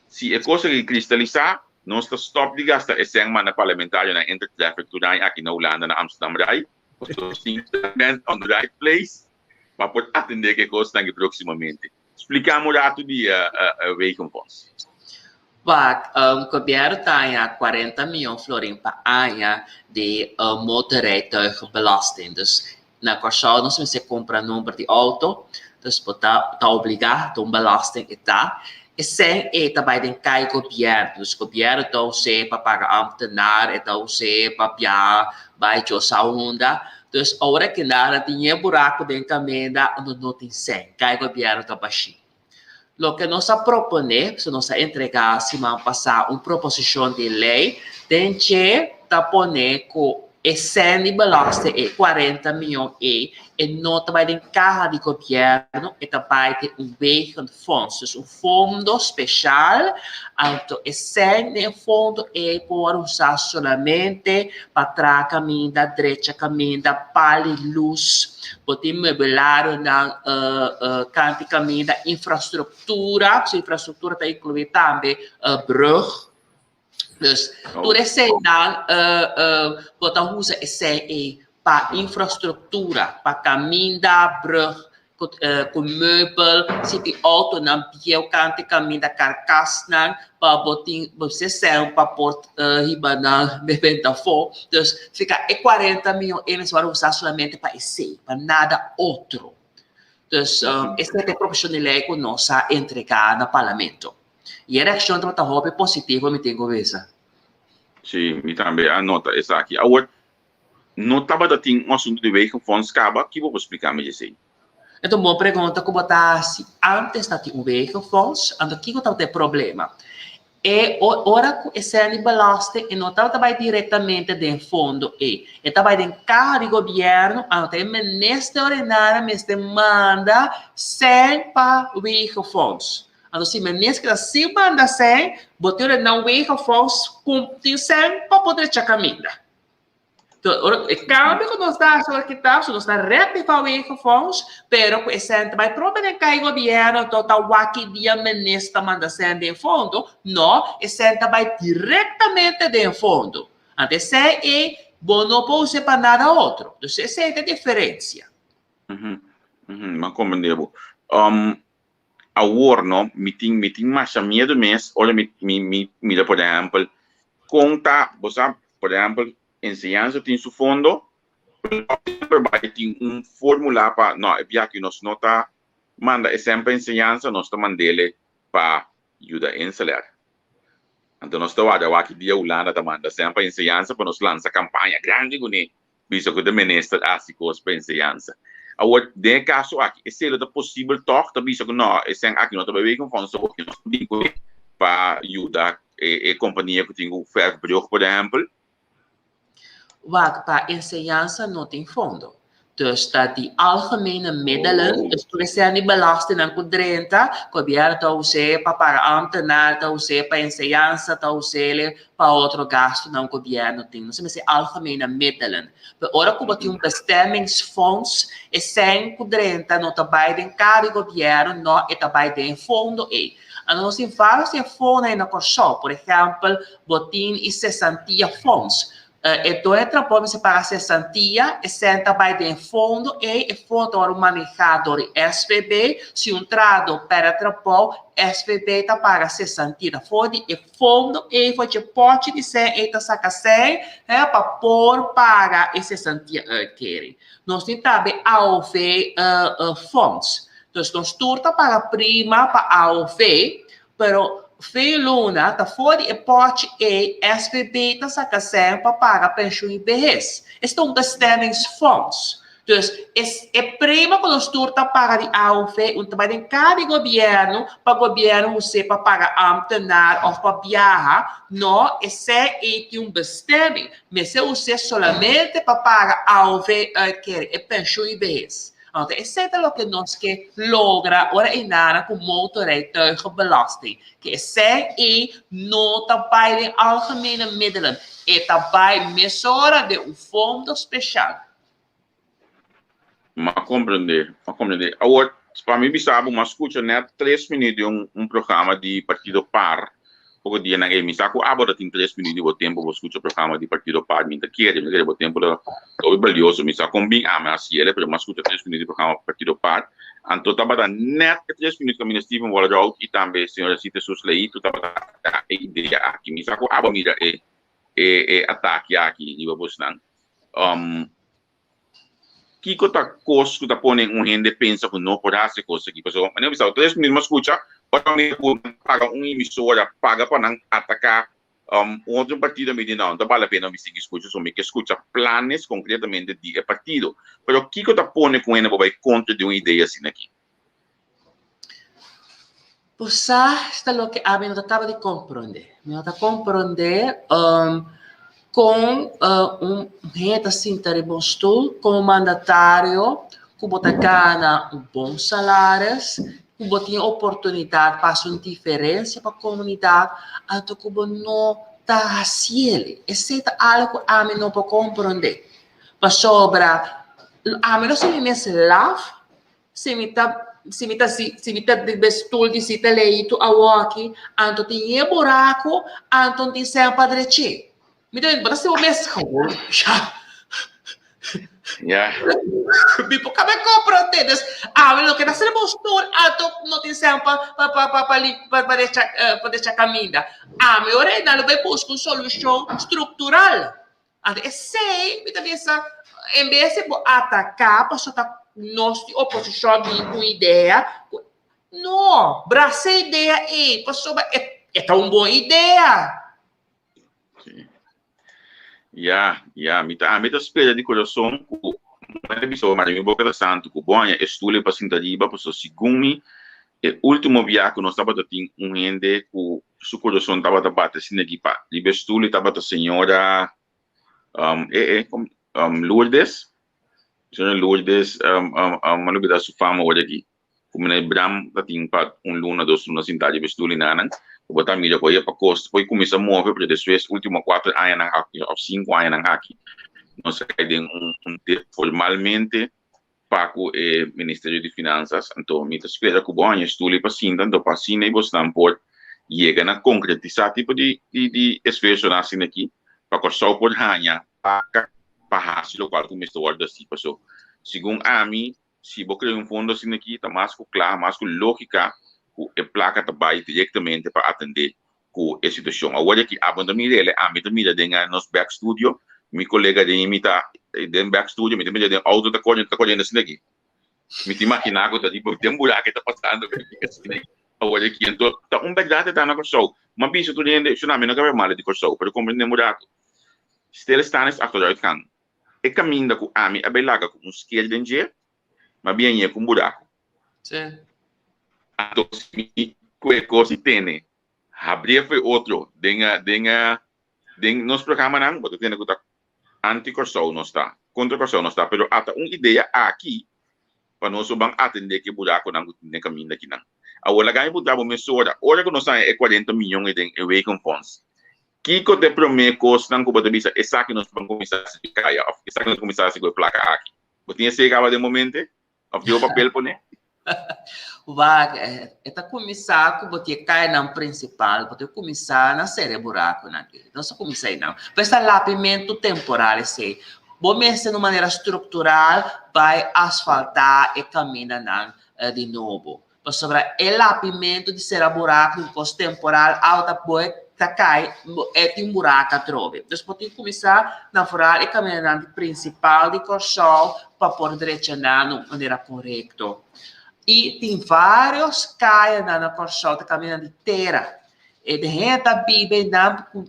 si e kos aki kristalisá, nos ta stòp di gasta e sèn manda parlamentarionan enter traffic tur aña aki na Hulanda, na Amsterdam Rai. Nos tin men on the right place pa por atendé ku e kosnan aki próksimamente. Spliká mi un ratu di Wegenfonds. Wak, gobièrnu ta haña 40 mion florin pa aña di motorrijtuigenbelasting. Dus na Kòrsou nos mester kumpra number di outo, dus bo ta ta obligá, ta un belasting e ta. E sèn ei ta bai den kai gobièrnu, dus gobièrnu ta us'é pa paga ámtenar, e ta us'é pa biaha bai djosa unda. Dus ora ku nan a tin e buraku den kaminda, no no tin sèn, kai gobièrnu ta bashí. Loke nos a proponé, so nos a entregá siman pasá un proposishon di lei, den dje ta pone ku e sèn di belasting, e 40 mion ei, e no ta bai den kaha di gobièrnu, e ta bai den un wegenfonds, dus un fondo speshal, anto e sèn den e fondo ei por wòrdu usá solamente pa traha kaminda, drecha kaminda, pali lus, Bo tin meubilarionan kanti kaminda, infrastruktura, so infrastruktura ta inkluí tambe brug. Dus tur eseinan bo ta usa esei ei pa infrastruktura, pa kaminda, brug, ku meubel, si tin outonan bieu kanti kaminda, karkasnan, pa bo tin bo mester sèn pa por hiba nan benta afó. Dus fika e 40 mion ei mester wòrdu usá solamente pa esei, pa nada otro. Dus esei ta e proposishon di lei ku nos a entregá na parlamento. I e reakshon tabata hopi positivo mi tin ku bisa. Sí, mi tambe a nota esaki. Awor, No tabata tin un asuntu di wegenfonds kaba? Ki bo por splika mi dje esei? E ta un bon pregunta ku bo ta hasi. Antes ta tin un wegenfonds, anto kiko tabata e problema? E ora ku e sèn di belasting e no tabata bai direktamente den fondo ei. E ta bai den kaha di gobièrnu, anto e minister ordinario mester manda sèn pa wegenfonds. Anto si minister keda sin manda sèn, bo tin ora nan wegenfonds ku tin sèn pa por drecha kaminda. Ora e kambio ku nos ta hasi ora ki ta, nos ta rèk di van wegenfonds, pero ku e sèn ta bai prome den kai gobièrnu, anto ta wak ki dia minister ta manda sèn den fondo, no, e sèn ta bai direktamente den fondo. Anto esei ei bo no por us'é pa nada otro. Dus esei ta e diferensia. M'a komprendé bo. Awor no, mi tin mi tin masha miedu mes ora mi mi mi mira por ehèmpel kon ta bo sa por ehèmpel enseñansa tin su fondo pero semper bai tin un formula pa no e biaha nos no ta manda e sèn pa enseñansa nos ta mand'ele pa yuda Insular. Anto nos ta warda wak ki dia Hulanda ta manda sèn pa enseñansa pa nos lansa kampaña grandi kuné bisa ku ta minister a hasi kos pa enseñansa. Awor, den e kaso aki, esei lo ta posibel tòg? Ta bisa ku nò, e sèn aki no ta bai wega un fònso hopi, nos ta bin kuné pa yuda e kompania ku tin ku fèrf brug, por ehèmpel. Wak, pa enseñansa no tin fondo. Dus ta di algemene middelen, dus tur e sèn di belastingnan ku drenta, gobièrnu ta us'é pa paga ámtenar, ta us'é pa enseñansa, ta us'é pa otro gastunan ku gobièrnu tin. Nos a mester algemene middelen. Pero ora ku bo tin un bestemmingsfonds, e sèn ku drenta no ta bai den kara di gobièrnu, no, e ta bai den e fondo ei. Anto nos tin vários di e fondonan ei na Kòrsou. Por ehèmpel, bo tin e Cessantia Fonds. E doño trabou mester paga cessantia, e sèn ta bai den e fondo ei, e fondo ta wòrdu manehá dor di SVB, si un trahadó pèrdè trabou, SVB ta paga cessantia. Ta for di e fondo ei, for dje pòchi di sèn ei ta saka sèn pa por paga e cessantia uitkering. Nos tin tambe AOV fonds. Dus nos tur ta paga prima pa AOV, Pero fe luna ta for di e pòchi ei SVB ta saka sèn pa paga penshun i behes. Es ta un bestemmingsfonds. Dus es e prima ku nos tur ta paga di AOV un ta bai den kara di gobièrnu pa gobièrnu hus'é pa paga ámtenar òf pa biaha. No, esei ei tin un bestemming. Mester hus'é solamente pa paga AOV uitkering, e penshun i behes. Anto esei ta loke nos ke logra ora e nana ku motorrijtuigenbelasting. Ke esei ei no ta bai den algemene middelen, e ta bai mesora den un fondo speshal. M'a komprendé, m'a komprendé. Awor, pa mi bisa bo, m'a skucha nèt tres minüt di un un programa di Partido par poko dianan ei. Mi sa ku abo ta tin tres minüt di bo tempu bo skucha programa di Partido par. Mi ta kere, mi ta kere bo tempu ta hopi balioso. Mi sa kon bin ami a hasi el, pero mi a skucha tres minüt di programa Partido par. Anto tabata nèt e tres minüt kaminda Steven Walroud i tambe señora Zita Sus-Leito tabata ataká e idea aki. Mi sa ku abo a mira e e atake aki riba bosnan. Kiko ta kos ku ta pone un hende pensa ku no por hasi e kos aki? Pasobra manera mi bisa, tres minüt mi a skucha ora mi ku paga un emisora paga pa nan ataká un otro partido mi di no, no ta bal la pena mi sigui skucha so mi ke skucha planes konkretamente di e partido. Pero kiko ta pone ku un hende por bai kontra di un idea asina aki? Bo sa ta loke ami no ta kaba di komprondé. Mi no ta komprondé kon un hende ta sinta riba un stul komo mandatario ku bo ta gana un bon salaris, ku bo tin e oportunidat pa hasi un diferensia pa komunidat, anto ku bo no ta hasiel. Esei ta algu ku ami no por komprondé. Pasobra ami lo sinti mes laf Si mi ta, si mi ta, si mi ta riba e stul di sita leitu awoki, anto tin e buraku, anto tin sèn pa drech'é. Mi ta bo ta siba mes gewoon, ja. Ja. Mi por kaba komprondé. Dus, awe loke ta riba un stul, anto no tin sèn pa, pa, pa, pa, pa, pa, pa drecha, pa drecha kaminda. Ami ora ei nan lo bai buska un solushon struktural. Anto esei mi ta bisa, en bes di bo ataká pasobra ta nos di oposishon bin ku idea, no, brasa e idea ei pasobra e e ta un bon idea. Sí. Ya, ya, mi ta ami ta spera di kurason ku mi ta bisa bo, mi boka ta santu ku bo haña e stul ei pa sinta riba pasobra segun mi e ultimo biaha ku nos tabata tin un hende ku su kurason tabata bati asina aki pa riba e stul i tabata señora e e Lourdes, señora Lourdes mi a lubida su fama ora aki. Ku meneer Bram ta tin pa un luna, dos luna sintá riba e stul i nanan, ku bo ta mira ku e pa kos por kuminsá move, pero despues último kuater añanan aki òf sinku añanan aki nos a kai den un un dip formalmente pa ku e Ministerio di Finansas. Anto mi ta spera ku bo haña e stul ei pa sinta, anto pa asina ei bosnan por yega na konkretisá tipo di di di esfuersonan asina aki pa Kòrsou por haña plaka pa hasi lokual ku mester wòrdu hasi. Paso segun ami Si bo krea un fondo asina aki, ta mas ku kla, mas ku lógika ku e plaka ta bai direktamente pa atendé ku e situashon. Awor aki abo no ta mira el, ami ta mira den nos back studio, mi kolega den mi ta den back studio, mi ta mira den outo ta kore, ta koriendo asina aki. Mi ta imaginá ku ta riba den buraku e ta pasando asina aki. Awor aki anto ta un bèrdat e ta na Kòrsou. Mi a bisa tur hende, shon ami no ke bai malu di Kòrsou, pero komprendé un ratu. Stilstaan is achteruitgang. E kaminda ku ami a bai laga ku un sker den dje, ma bien ye ku un buraku. Sí. Anto si mi kue kos i tene, habrie fo'i otro den den den nos programanan, bo ta tende ku ta anti Kòrsou nos ta, kontra Kòrsou nos ta, pero ata un idea aki pa nos lo ban atendé ku e burakunan ku tin den kaminda akinan. Awor laga mi puntra bo mesora, ora ku nos haña e kuarenta miyon ei den e Wegenfonds, Kiko ta e promé kosnan ku bo ta bisa esaki nos ban kuminsá hasi ku e kaya òf esaki nos kuminsá hasi ku e plaka aki? Bo tin esei kaba den bo mente? Òf di bo papel pone? Wak, e ta kuminsá ku bo tin e kayanan prinsipal, bo ta kuminsá na sera e burakunan aki. Nos ta kuminsá einan. Pues ta lapimentu temporal esei. Bo mester na un manera struktural bai asfaltá e kamindanan di nobo. Pasobra e lapimentu di sera buraku di un kos temporal awa ta boe ta kai e tin burak atrobe. Dus bo tin kuminsá na foral e kamindanan di prinsipal di Kòrsou pa por drecha nan na un manera korekto. I tin vários kayanan na Kòrsou ta kamindanan di tera. E hende ta biba einan ku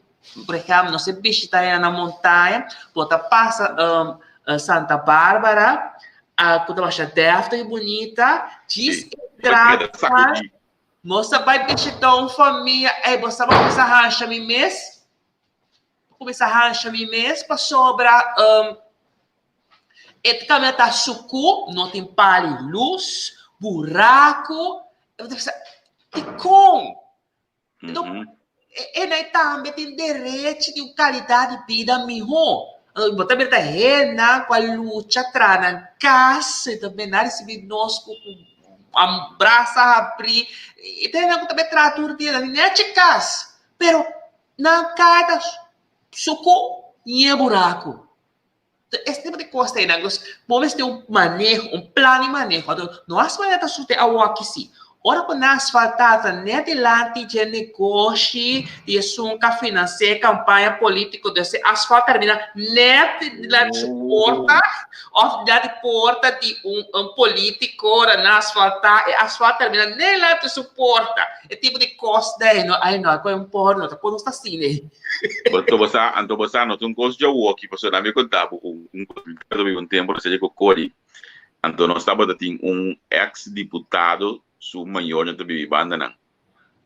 por ehèmpel nos a bishita hende na montaña bo ta pasa Santa Barbara ku ta masha dèftig i bunita djis entra nos a bai bishita un famia ey bo sa bo kuminsá hansha mi mes bo kuminsá hansha mi mes pasobra e kaminda ta suku no tin pali lus buraku bo ta bisa dikon Enton, e nai tambe tin derechi di un kalidat di bida mihó. Bo ta mira ta hendenan ku a lucha traha nan kas, e ta bini a risibí nos ku brasa habrí. E ta hendenan ku ta bai traha tur dia, nan tin nechi kas, pero nan kai ta suku ñe buraku. Es tipo di kos ta einan. Dus bo mester un maneho, un plan di maneho. Anto no as manera ta sute awoki si. Ora ku nan asfaltá ta net dilanti dje negoshi di esun ku a finansiá e kampaña polítiko, dus e asfalt terminá net dilanti su porta òf dilanti porta di un un polítiko ora nan asfaltá e asfalt terminá net dilanti su porta. E tipo di kos ta ei no, ai no, ku e un pòrno ta kon nos ta asina ei. Anto bo sa, anto bo sa, no ta un kos djawoki, pasobra mi konta bo un, un kos, mi ta biba un tempu na Serie Cocori, anto nos tabata tin un ex diputado su mayornan ta bibi bandanan.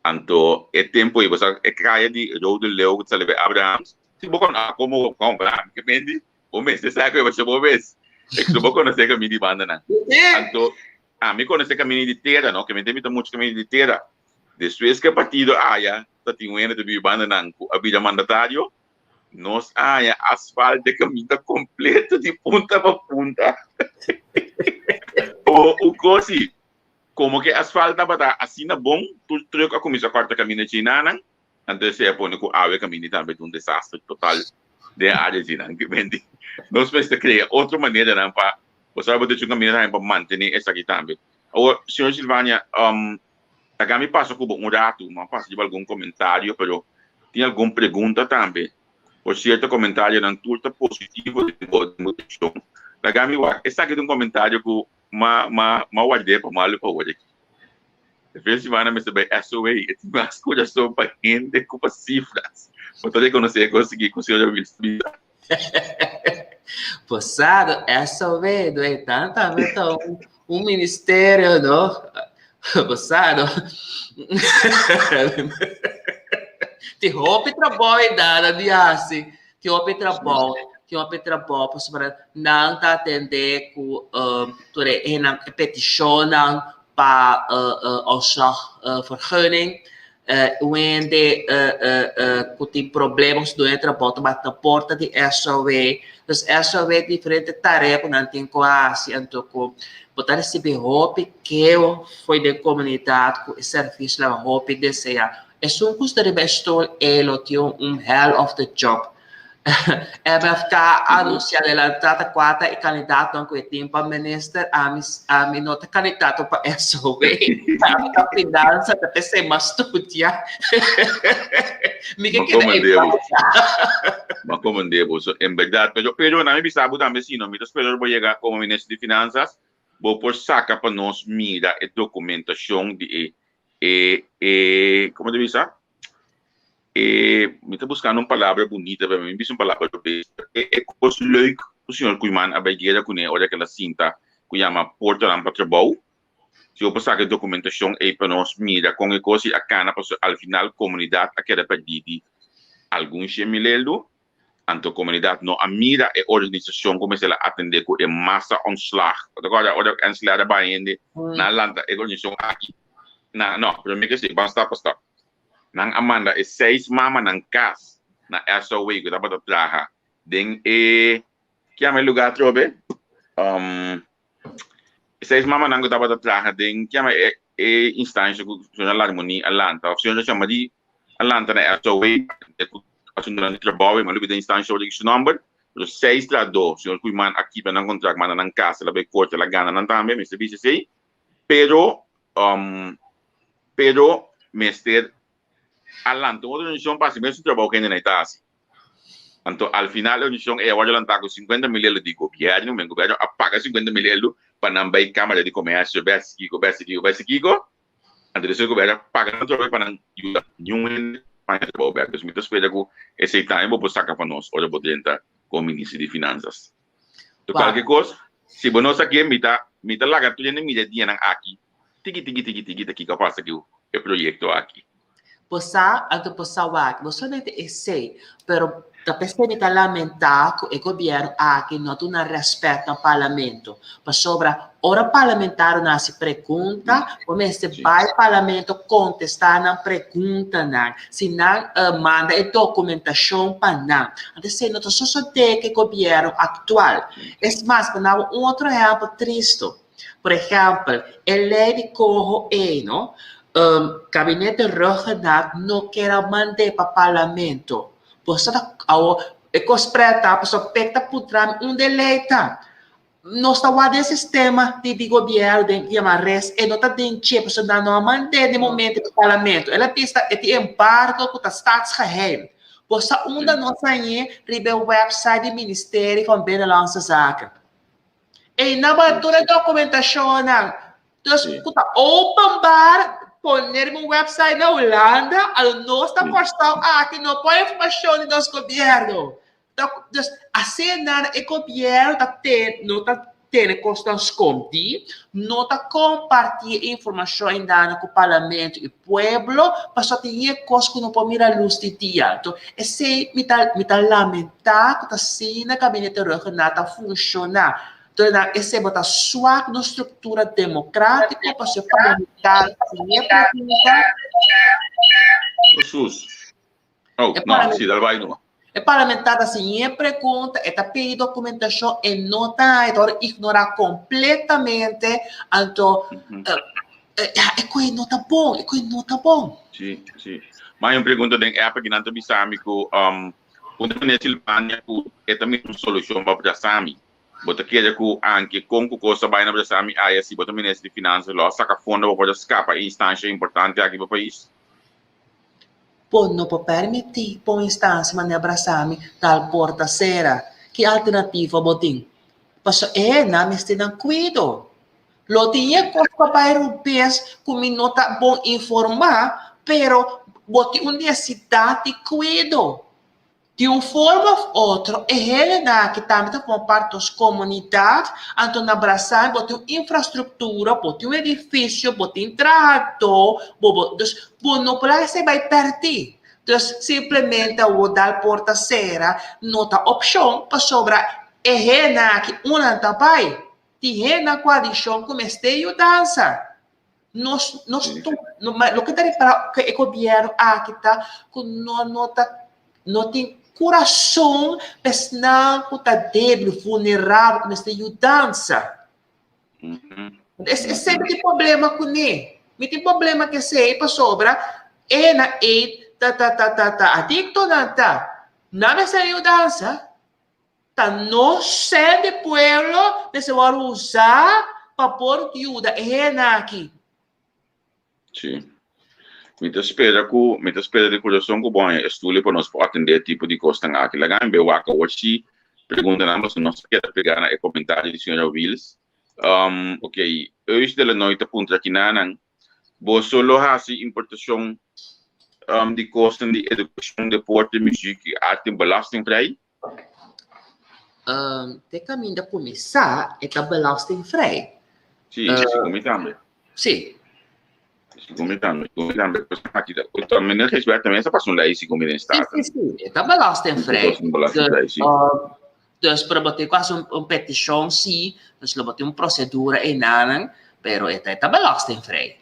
Anto e tempu ei, bo sa e kaya di Rode Leeuw ku ta sali bai Abrahams, si bo kono, ah komo bo kono, ke menti, bo mester sa ku e basha bo mes, e ku bo konosé kaminda di bandanan. Anto ami konosé kaminda di tera, no, ke menti mi ta muchu kaminda di tera. Despues ku e partido aya ta tin un hende ta bibi banda nan ku a bira mandatario, nos a haña asfalt e kaminda kompleto di punta pa punta. O un kos si, komo ku e asfalt tabata asina bon, tur trùk a kuminsá kòrta kaminda djinanan, anto esei a pone ku awe kaminda tambe ta un desaster total den e área djinan. Kimendi nos mester krea otro maneranan pa, bo sabi bo ta hecho un kaminda tambe pa mantené esaki tambe. Awor, señor Silvania, Laga mi pasa ku bo un ratu, mi a pasa riba algun komentario, pero tin algun pregunta tambe. Por sierto komentarionan tur ta positivo den bo den bo direkshon. Laga mi wak, esaki ta un komentario ku m'a m'a m'a ward'é pa malu pa wor aki. E fin simana mester bai SOA, e tin mas kurason pa hende ku pa sifras. Bo ta rekonosé e kos aki ku señora Wilson bisa? Posado, SOA, no e tanta ta un Un ministerio, no? Pasado. Tin hopi trabou e dada di hasi. Tin hopi trabou. Tin hopi trabou pasobra nan ta atendé ku um, tur e, e nan, e petishonnan. pa ontslagvergunning. Un hende ku tin problema ku su dueño di trabou ta bati na porta di SOW. Dus SOW tin diferente tarea ku nan tin ku hasi anto ku bo ta risibí hopi keo for den komunidat ku e servisio nan hopi deseá. Esun ku sta riba e stol e lo tin un hell of the job. MFK a anuncia adelanta ta cua ta e candidatonan cu e tin pa minister. Ami, ami no ta candidato pa SOW. Ami ta finanza, ta pesey mas studia. Mi ke keda en pausa. Ma komende bo. So, en berdad, pero, pero na mi bisa bo tambe si no, mi ta spera bo yega como minister di finanzas, bo por saca pa nos mira e documentacion di e, e, e, como ta bisa? E, mi ta buscando un palabra bunita, pero mi bisa un palabra bes. E, e cos leuk cu señor Koeiman a bay guera cune ora cu el a sinta cu yama portanan pa trabou. Si bo por saca e documentacion ey pa nos mira con e cos y a cana pasobra al final comunidad a keda perdi di algun shen mil eldo. Anto comunidad no a mira e organisacion cu mester a atende cu e massa ontslag. Bo ta corda ora Ernst Ler a bay hende nan a lanta e organisacion aki? Na, no, prome ke si, ban stap pa stap. Nan a manda e seis mamanan kas na SOW ku tabata traha den e, ki yama e lugá atrobe? E seis mamanan ku tabata traha den, ki yama e e instansha ku señora Larmonie a lanta òf señora Jean-Marie a lanta na SOW ku asuntunan di trabou, mi a lubida e instansha ora di su nòmber, pero seis trahadó señor Koeiman a kibra nan kontrakt manda nan kas, el a bai korte, el a gana nan tambe, mester bisa esei. Pero, pero mester a lanta un organisacion pa haci mesun trabou cu hende ta haci. Anto al final e organisacion ey a wordo lanta cu 50 mil euro di gobierno, men gobierno a paga 50 mil euro pa nan bay Camara di Comercio, bay haci kico, bay haci kico, bay haci kico. Anto despues gobierno a paga nan otra vez pa nan yuda niun hende paña trabou bek. Dus mi ta spera cu esey tambe bo por saca pa nos ora bo drenta como Minister di Finanzas. To cualke cos, si bo no sa ken mi ta, mi ta laga tur hende mira e dianan aki, tiki tiki tiki tiki ta kiko a pasa ku e proyekto aki. Bo sa, anto bo sa wak, no solamente esei, pero ta p'esei mi ta lamentá ku e gobièrnu aki no a duna rèspèt na parlamento. Pasobra ora parlamentarionan hasi pregunta, bo mester bai parlamento kontestá nan preguntanan, si nan manda e dokumentashon pa nan. Anto esei no ta sosodé ku e gobièrnu aktual. Es mas, pa nan un otro ehèmpel tristu. Por ehèmpel, e lei di koho ei, no, Gabinete Rhuggenaath no kier a mand'é pa parlamento. Bo sa ta awor e kos prèt ta pasobra pek ta puntra mi unda e lei ta. Nos ta wak den sistema di di gobierno den yama res e no ta den dje pasobra nan no a mand'é den momento di parlamento. El a bisa e tin embargo ku ta staatsgeheim. Bo sa unda nos a hañ'é? Riba e website di Ministerie van Binnenlandse Zaken. Einan bo tur e dokumentashonnan. Dus ku ta openbaar pone riba un website na Hulanda, alo nos ta Kòrsou aki no por informashon di nos gobierno. Dus asina e gobièrnu ta tene, no ta tene kosnan skondí, no ta kompartí e informashon ainda ku parlamento i pueblo, pasobra tin e kos ku no por mira lus di dia. Anto esei mi ta mi ta lamentá ku ta asina Gabinete Rhuggenaath ta funshoná. Entonces nan esei bo ta swak nos struktura demokratiko pasobra parlamentario tin e pregunta. Jesús. Oh, no, sí, dal bai no. E parlamentar ta sin e pregunta, e ta pidi documentacion, e no ta, e ta worde ignora completamente, anto, mm -hmm. uh, ja, e koe no ta bon, e koe no ta bon. Sí, sí. Maar un pregunta den app que nan ta bisami ku um, punto meneer Silvania ku e ta un solucion pa Brasami. Bo ta kere ku anke kon ku kos ta bai na Brasami aya si bo ta minister di finanzas lo saka fondo pa por skapa e instancia importante aki pa pais? Bo no por permití pa un instansia manera Brasami tal porta sera. Ki alternativa bo tin? Pasobra e nan mester nan kuido. Lo tin e kos pa bai rubes ku mi no ta bon informá, pero bo tin un nesesidat di kuido. Di un forma of otro e hendenan aki tambe ta forma parti nos komunidat, anto na Brasami bo tin un infrastruktura, bo tin un edifisio, bo tin trahadó, bo bo dus bo no por laga esei bai pèrdí. Dus simplemente awor dal porta sera no ta opshon pasobra e hendenan aki unda nan ta bai? Tin hendenan ku adikshon ku mester yudansa. Nos, nos sí. no, ma loke ta repará ku e gobièrnu aki ta ku no no ta no tin kurason pa esnan ku ta débil, vulnerabel, ku mester yudansa. Mm -hmm. Es, es sempre tin problema kuné. Mi tin problema ku esei pasobra e na e ta ta ta ta ta adiktonan ta. Nan mester yudansa. Ta nos sèn di pueblo mester wòrdu usá pa por yuda e hende aki. Sí. Mi ta spera ku, mi ta spera di kurason ku bo haña e stuli pa nos por atendé e tipo di kosnan aki. Laga mi be wak awor si preguntanan pasobra nos ta keda pegá na e komentario di señora Wiels. Um, ok, Eus de la Noy ta puntra kinanan, Boso lo hasi importashon um, di kosnan di edukashon, deporte, muziek i arte belastingvrij? Um, te caminda cuminsa, e ta belastingvrij. Sí, uh, segun mi tambe. Sí. Segun mi tambe, segun mi tambe. Pues aki ta, meneer Gijsbert también sa pasa un ley segun mi den Staten. Sí, sí, sí. E ta belastingvrij. Belastingvrij, sí. Dus pero bo tin ku hasi un, un petishon sí, dus lo bo tin un procedura einanan, pero e ta, e ta belastingvrij.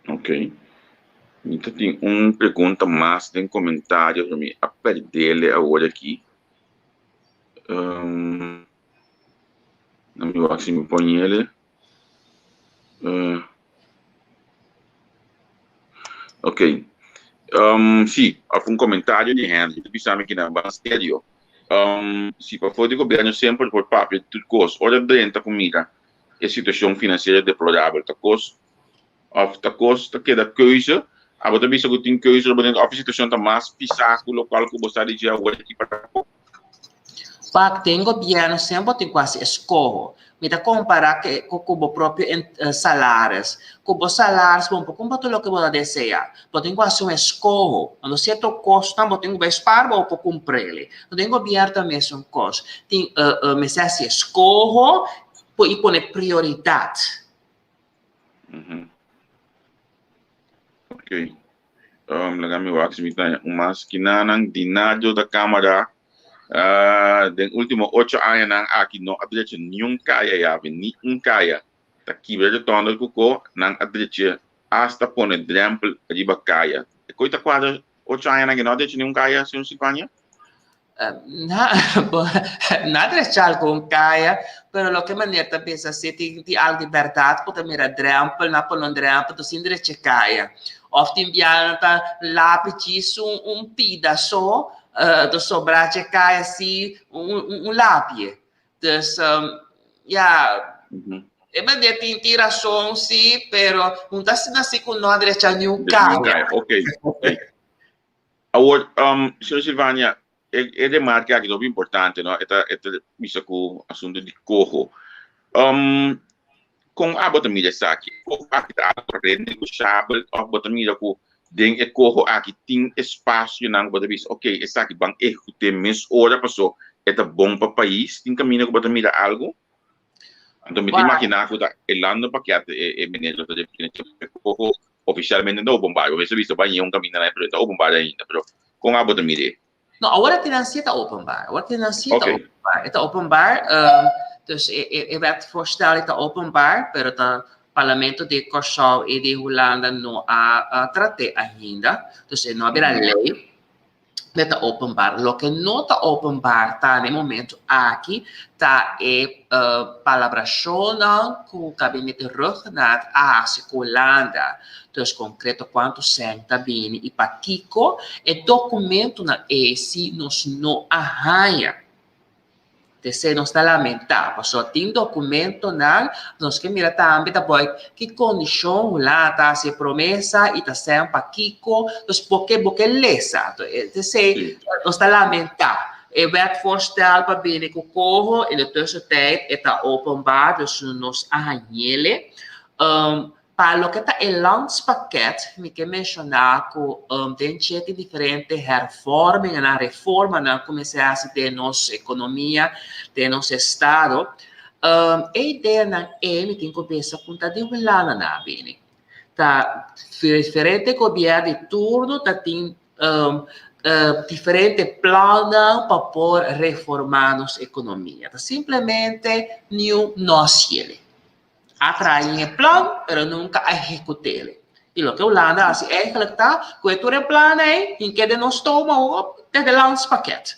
Ok. Mi ta tin un pregunta mas den comentario, pero mi a perdele awor aki. Um, na mi wak si mi pon ele. Ok. Um, sí, of un comentario di Henry. Ta bisa mi ki nan ban serio. Um, si pafó di gobierno semper por papia tur cos. Ora drenta cu mira e situacion financiero deplorabel ta cos of ta cos ta keda keuze. Abo ta bisa cu tin keuze riba dentro of e situacion ta mas pisa cu locual cu bo sa di dje awor aki para bo. Wak, den gobierno semper bo tin cu haci escoho. Mi ta compara cu bo propio salaris. Cu bo salaris bo no por cumpra tur loke bo ta desea. Bo tin cu haci un escoho. Cuando cierto cosnan bo tin cu bay spaar bo por cumprele. Den gobierno ta mesun cos. Tin mester haci escoho y pone prioridad. Ok. Laga mi wak si mi ta haña un mas. Kinanan Dinadio da Camara den ultimo ocho añanan aki no a drecha niun kaya yabi, ni un kaya. Ta kibra de tònder ku ko nan a drecha hasta pone drèmpel riba kaya. E koi ta kuadra ocho añanan ke no a drecha niun kaya, señor Silvania? Na, na drecha algun kaya, pero loke meneer ta bisa si tin tin algo di bèrdat ku ta mira drèmpel, nan pone un drèmpel ta sin drecha kaya. Òf tin biaha nan ta lapi djis un un pida so, ta sobra dje kaya si un un lapie. Dus, ya, e meneer tin tin rason si, pero no ta asina si ku no a drecha niun kaya. Ok, ok. Awor, señor Silvania, e e remarke aki ta hopi importante, no? E ta e ta bisa ku asuntu di koho. Kon abo ta mira esaki? E koho aki ta algo renegoshabel òf bo ta mira ku den e koho aki tin espasionan ku bo ta bisa, ok, esaki ban ehekut'é mes ora paso e ta bon pa pais? Tin kaminda ku bo ta mira algo? Anto mi ta imaginá ku ta e landenpakket e e minister ta refiriendo e koho Oficialmente no ta openbaar. Bo mester bisa bañ'é un caminda na e pero e ta openbaar ainda. Pero con abo ta mir'é? No, awor e financier ta openbaar. Awor e financier ta openbaar. E ta openbaar, dus e e e wetvoorstelling ta openbaar, pero ta Parlamento di Kòrsou i di Hulanda no a trat'é ainda. Dus e no a bira lei. E ta openbaar. Loke no ta openbaar ta na e momento aki ta e palabrashonnan ku Gabinete Rhuggenaath a hasi ku Hulanda. Dus konkreto kuantu sèn ta bini i pakiko. E dokumentonan ei si nos no a haña. P'esei nos ta lamentá, pasobra tin dokumentonan, nos ke mira tambe ta boi ki kondishon Hulanda ta hasi e promesa i ta sèn pakiko, dus bo ke bo ke lesa. P'esei nos ta lamentá. E wetvoorsstel pa bini ku koho in de tussentijd e ta openbaar, dus nos a hañ'ele. Pa loke ta e landspakket, mi ke menshoná ku den dje tin diferente hervormingennan, reformanan ku mester hasi den nos ekonomia, den nos estado. E ideanan ei mi tin ku bisa ku ta di Hulanda nan a bini. Ta diferente gobièrnu di turno ta tin diferente plannan pa por reformá nos ekonomia. Ta simplemente niun no hasiel. A traha e plan, pero nunca a ehecut'e. Y loke Hulanda a haci eigenlijk ta cu e tur e plan ey hinke den nos stoma op desde landspakket.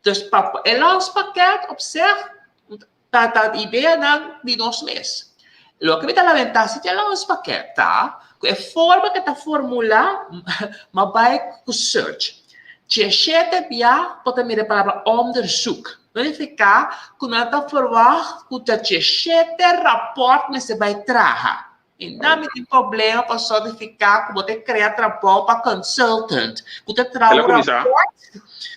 Dus pa e landspakket op zich ta ta ideanan di nos mes. Loke mi ta lamenta si dje landspakket ta cu e forma cu ta formula ma bay cu search. Djeshete bia bo ta mira e palabra onderzoek. No nifica cu nan ta verwacht cu ta djeshete rapport mester bay traha. I nan mi tin problema pasobra nifica cu bo ta crea trabou pa consultant cu ta traha un rapport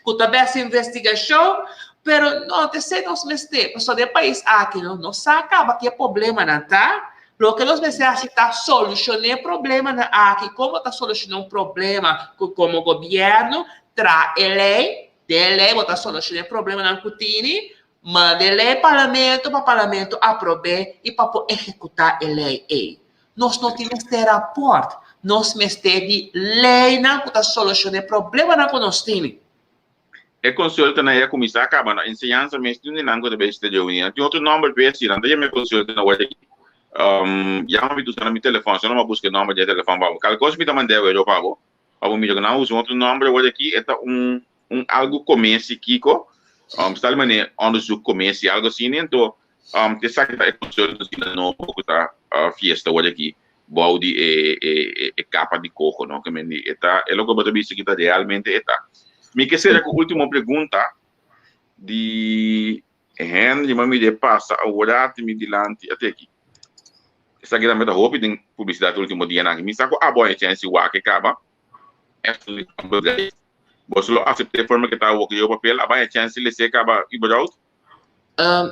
cu ta bay haci investigacion pero no ta esey nos mester pasobra den pais aki no no sa caba ki e problemanan ta. Loke nos mester haci ta soluciona e problemanan aki. Como ta soluciona un problema cu como gobierno traha e ley, den e ley bo ta soluciona e problemanan cu tini, manda e ley parlamento pa parlamento aprobe y pa por ehecuta e ley ey. Nos no tin mester rapport, nos mester di leynan cu ta soluciona e problemanan cu nos tini. E consultanan ei a cuminsa caba na enseñansa mes tin un di nan cu ta bay Studio Unida. Tin otro nomber p'e si nan ta yama e consultanan awor aki. Yama mi tusa na mi telefon, si no mi a busca e nomber di e telefon pa bo. Kal cos mi ta manda awor pa bo, pa bo mira cu nan a usa un otro nomber awor aki, e ta un un algo comesi kico, sta di manera onderzoek comesi algo asina, anto esaki ta e consulta asina nobo cu ta fiesta awor aki. Bou di e e e kapa di koho no ke men di e ta e loke bo ta bisa ki ta realmente e ta. Mi ke sera ku ultimo pregunta di Henry ma mira e pasa aworati mi dilanti a teki. Esaki tambe ta hopi den publisidat ultimo dianan aki. Mi sa ku abo a e chèns di wak e kaba. Boso lo asept'é e forma ke ta awor ku yo papel abo a e chèns di les'é kaba überhaupt?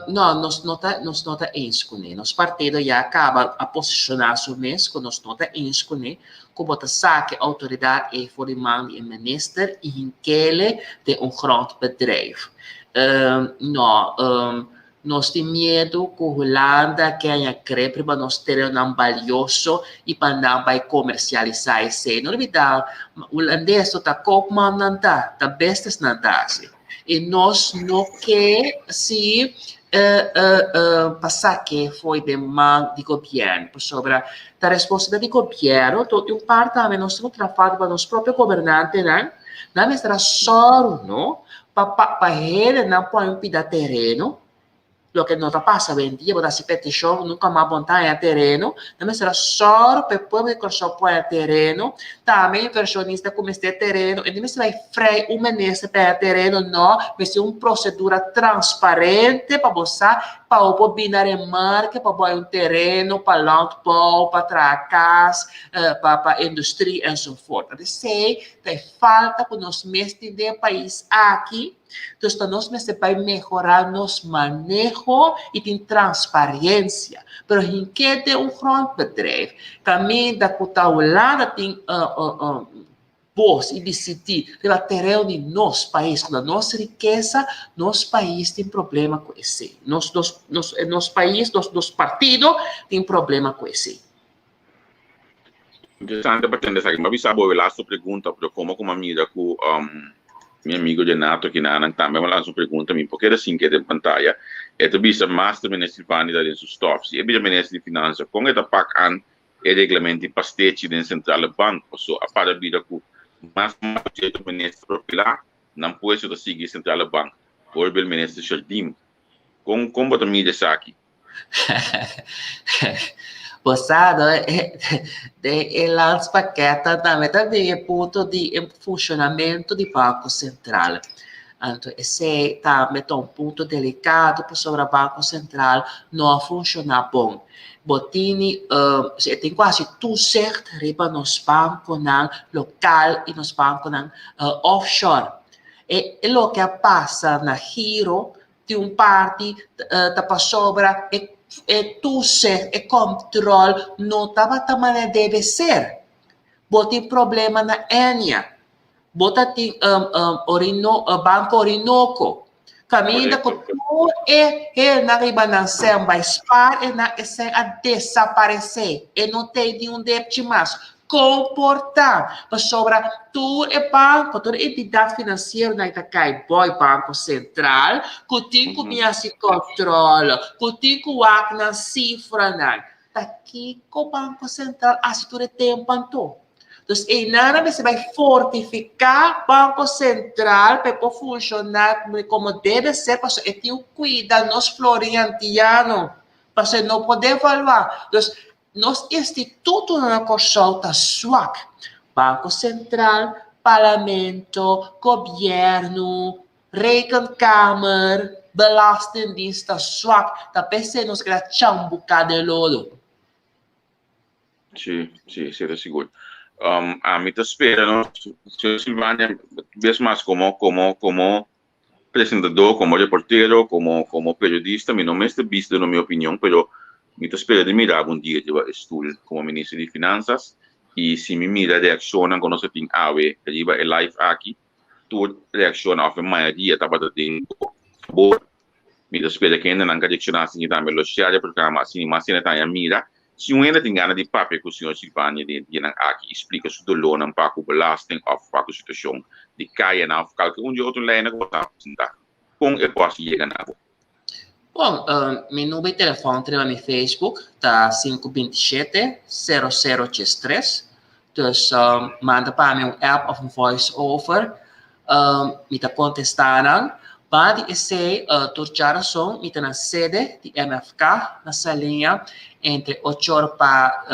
No, nos no ta, nos no ta eens kuné. Nos partido ya kaba a posishoná su mes ku nos no ta eens kuné ku bo ta saka e outoridat ei for di man di e minister i hink'ele den un grondbedrijf. No, nos tin miedu ku Hulanda ke haña grip riba nos terenonan balioso i pa nan bai komersialisá esei. No olbidá, hulandes no ta koopmannan ta, ta businessnan ta hasi. I nos no ke si pa sak'é fo'i den man di gobièrnu, pasobra ta responsabilidat di gobièrnu, to di un parti tambe nos tin ku traha falta pa nos propio gobernantenan, nan mester a sòru no pa pa hendenan pone un pida tereno. Loke no ta pasa awendia, bo ta hasi petishon, nunka mas bo no ta haña tereno. Nan mester a sòru pa e pueblo di Kòrsou por haña tereno. Tambe invershonista ku mester tereno, e no mester bai frei un minister pa haña tereno, no. Mester un prosedura transparente pa bo sa pa bo por bini na remarke pa bo haña un tereno pa landbouw, pa traha kas, pa industria enzovoort. Esei ta e falta ku nos mes tin den e pais aki. Dus ta nos mester bai mehorá nos maneho i tin transparensia. Pero hinke den un grondbedrijf kaminda ku ta Hulanda tin bos i disidí riba tereno di nos pais ku ta nos rikesa, nos pais tin problema ku esei. Nos nos nos nos pais, nos nos partido tin problema ku esei. Interesante pa tende esaki. Mi a bisa bo e laatste pregunta, pero como cu mi a mira cu mi amigo Renato kinanan tambe a lansa un pregunta, mi por keda sin ke den pantaya. E ta bisa Master Minister Silvani ta den su stof. Si e bira Minister di Finansa, con e ta pak an e reglamento di pastechi den Centrale Bank? Paso a para bira cu mas mas cierto minister profila, nan puesto ta sigui Centrale Bank. Voorbeeld Minister Jardim. Con con bo ta mira esaki? Bo sa no, den e landspakketnan tambe ta bin e punto di e funshonamentu di Banko Sentral. Anto esei tambe ta un punto delikado pasobra Banko Sentral no a funshoná bon. Bo tini, e tin ku hasi toezicht riba nos bankonan lokal i nos bankonan offshore. E loke a pasa na Giro Tin un parti ta pasobra e e toezicht, e control no tabata manera debe ser. Bo tin problema na Ennia, bo ta tin Orino Banco Orinoco, caminda cu tur e hendenan riba nan cen bay spaar e nan e cen a desaparece, e no tey ni un depchi mas. Kon por ta? Pasobra tur e banko, tur e entidat finansieronan ta kai boi Banko Sentral, ku tin ku bin hasi kòntròl, ku tin ku wak nan sifranan. Ta kiko Banko Sentral hasi tur e tempu anto? Dus einan nan mester bai fortifiká Banko Sentral pa e por funshoná komo debe ser, pasobra e tin ku kuida nos florin antiano, pasobra e no por devaluá. Dus Nos institutonan na Kòrsou ta swak. Banko Sentral, Parlamento, Gobièrnu, Rekenkamer, Belastingdienst ta swak. Ta p'esei nos keda chambuká den lodo. Sí, sí, esei ta sigur. Ami ta spera nos, señor Silvania, bes mas komo, komo, komo presentador, como reportero, como como periodista, mi no mester bisa duna mi opinion, pero mi ta spera di mira algun dia riba e stoel como minister di Finanzas y si mi mira reaccionnan cu nos a tin awe riba e live aki, tur reaccionnan of e mayoria tabata den fabor. Mi ta spera cu hendenan cu a reacciona asina tambe lo share e programa asina y mas hende ta haña mira. Si un hende tin gana di papia ku señor Silvania den e dianan aki i splika su dolónan pa ku belasting òf pa ku situashon di kayanan òf kalke un di e otro leinan ku bo ta presentá, kon e por hasi yega na bo? Bon, mi number di telefòn ta riba mi Facebook, ta sinku 27 sero sero 33. Dus manda pa mi un app òf un voice over. Mi ta kontestá nan. Ba di esei, tur djarason mi ta na sede di MFK na Saliña entre ocho or pa,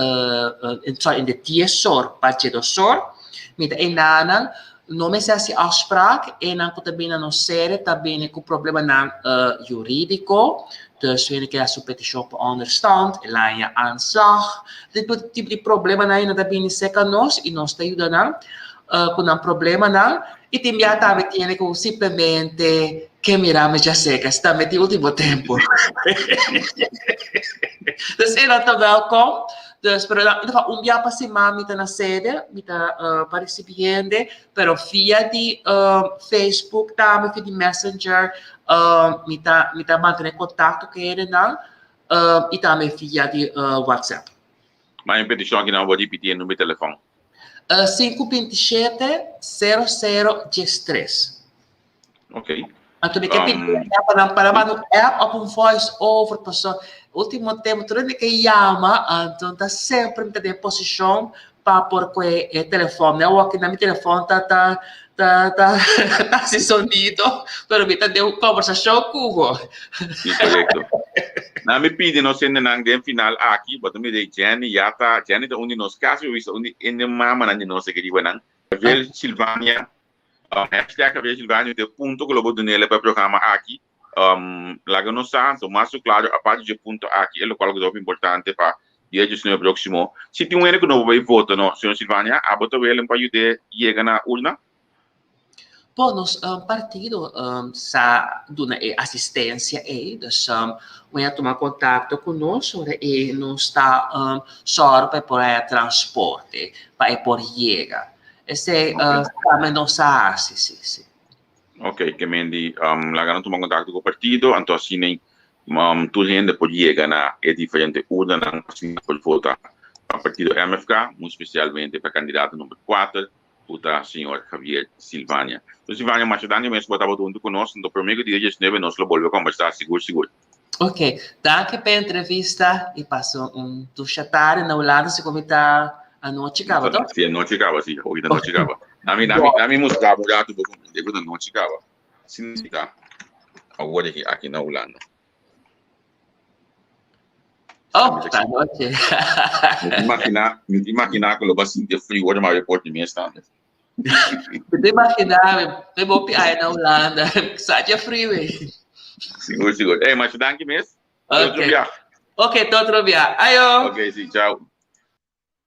sorry, entre dies or pa djedos or. Mi ta enanan. No mester hasi afspraak. Enan ku ta bini na nos sede ta bini ku problemanan hurídiko. Dus hende ke hasi un petishon pa onderstand, e laña aanslag. Dit tipo di problemanan nan ta bini serka nos i nos ta yuda nan. Ku nan problemanan i tin bia tambe tiene ku simplemente ke mira mi djaseca si tambe tin ultimo tempo. Dus e nan ta welkom. Dus pero in ieder geval un bia pa siman mi ta na sede, mi ta pa ricibi hende, pero via di Facebook tambe, via di Messenger mi ta mi ta mantene contacto ku hendenan i tambe via di WhatsApp. Ma e peticion aki nan bo ripiti e number di telefon. Sinku 27 00 13. Ok. Anto mi ke pidi um, pa nan para manda un app of un voice over paso último tempo tur hende ke yama anto ta sempre mi ta den posishon pa por koe e telefon. Mi a wak na mi telefon ta ta ta ta ta hasi sonido pero mi ta den un konversashon ku bo. Sí, korekto. Na mi pidi nos hendenan den final aki, bo ta mira Jenny ya ta, Jenny ta un di nos kasi bo bisa un di e mamanan di nos aki riba nan. Javier Silvania, hashtag Javier Silvania ta e punto ku lo bo dunele pa e programa aki. Laga nos sa, anto mas ku klaro aparte dje punto aki e lokual ku ta hopi importante pa dia diesnuebe próksimo. Si tin un hende ku no por bai vota no, señor Silvania, abo ta welen pa yud'é yega na urna? Bon, nos partido sa duna e asistencia ei, dus un a tuma contacto cu nos ora e nos ta sòru pa e por haya transporte, pa e por yega. Esei tambe nos a hasi, si, si. Ok, ke men di laga nan tuma contacto cu partido, anto asina tur hende por yega na e diferente urnanan pa asina por vota pa partido MFK, muy specialmente pa candidato number kuater. ku ta señor Javier Silvania. Señor Silvania, masha danki mes ku bo tabata huntu ku nos. Anto promé ku dia diesnuebe nos lo bolbe kombersá sigur sigur. Ok, danki p'e entrevista i pasa un dusha tardi na Hulanda si ku mi ta anochi kaba, to? Si, anochi kaba, si, hopi ta nochi kaba. Nami, nami, nami mustra bo un ratu bo komprendé ku ta nochi kaba. Asina ta awor aki na Hulanda. Oh, ta noche. Mi ta imaginá, mi ta imaginá ku lo bo a sinti e friu ora mi a report di mes tambe. Mi ta imaginá, mi bo pi na Hulanda, sa dje friu ei. Sigur, sigur. Ey, masha danki mes. Te otro bia. Ok, te otro bia. Ayo. Ok, si, chao.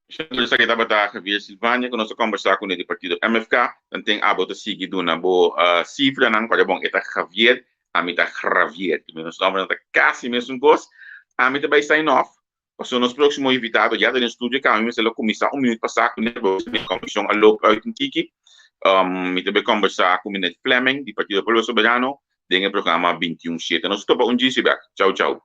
Esaki tabata Javier Silvania ku nos a kombersá kuné di partido MFK. Tanten abo ta sigui duna bo sifranan kòrda bon e ta Javier, ami ta Gravier. Nos nòmbernan ta kasi mesun kos. Ami ta bai sign off pasobra nos próksimo invitado ya ta den studio kaba mi mester lo kuminsá un minüt pasá kuné pasobra mi kombersashon a loop uit un tiki. Mi ta bai kombersá ku Minet Fleming di Partido Pueblo Soberano den e programa 21 Siete. Nos ta topa un djisi bèk. Chau chau.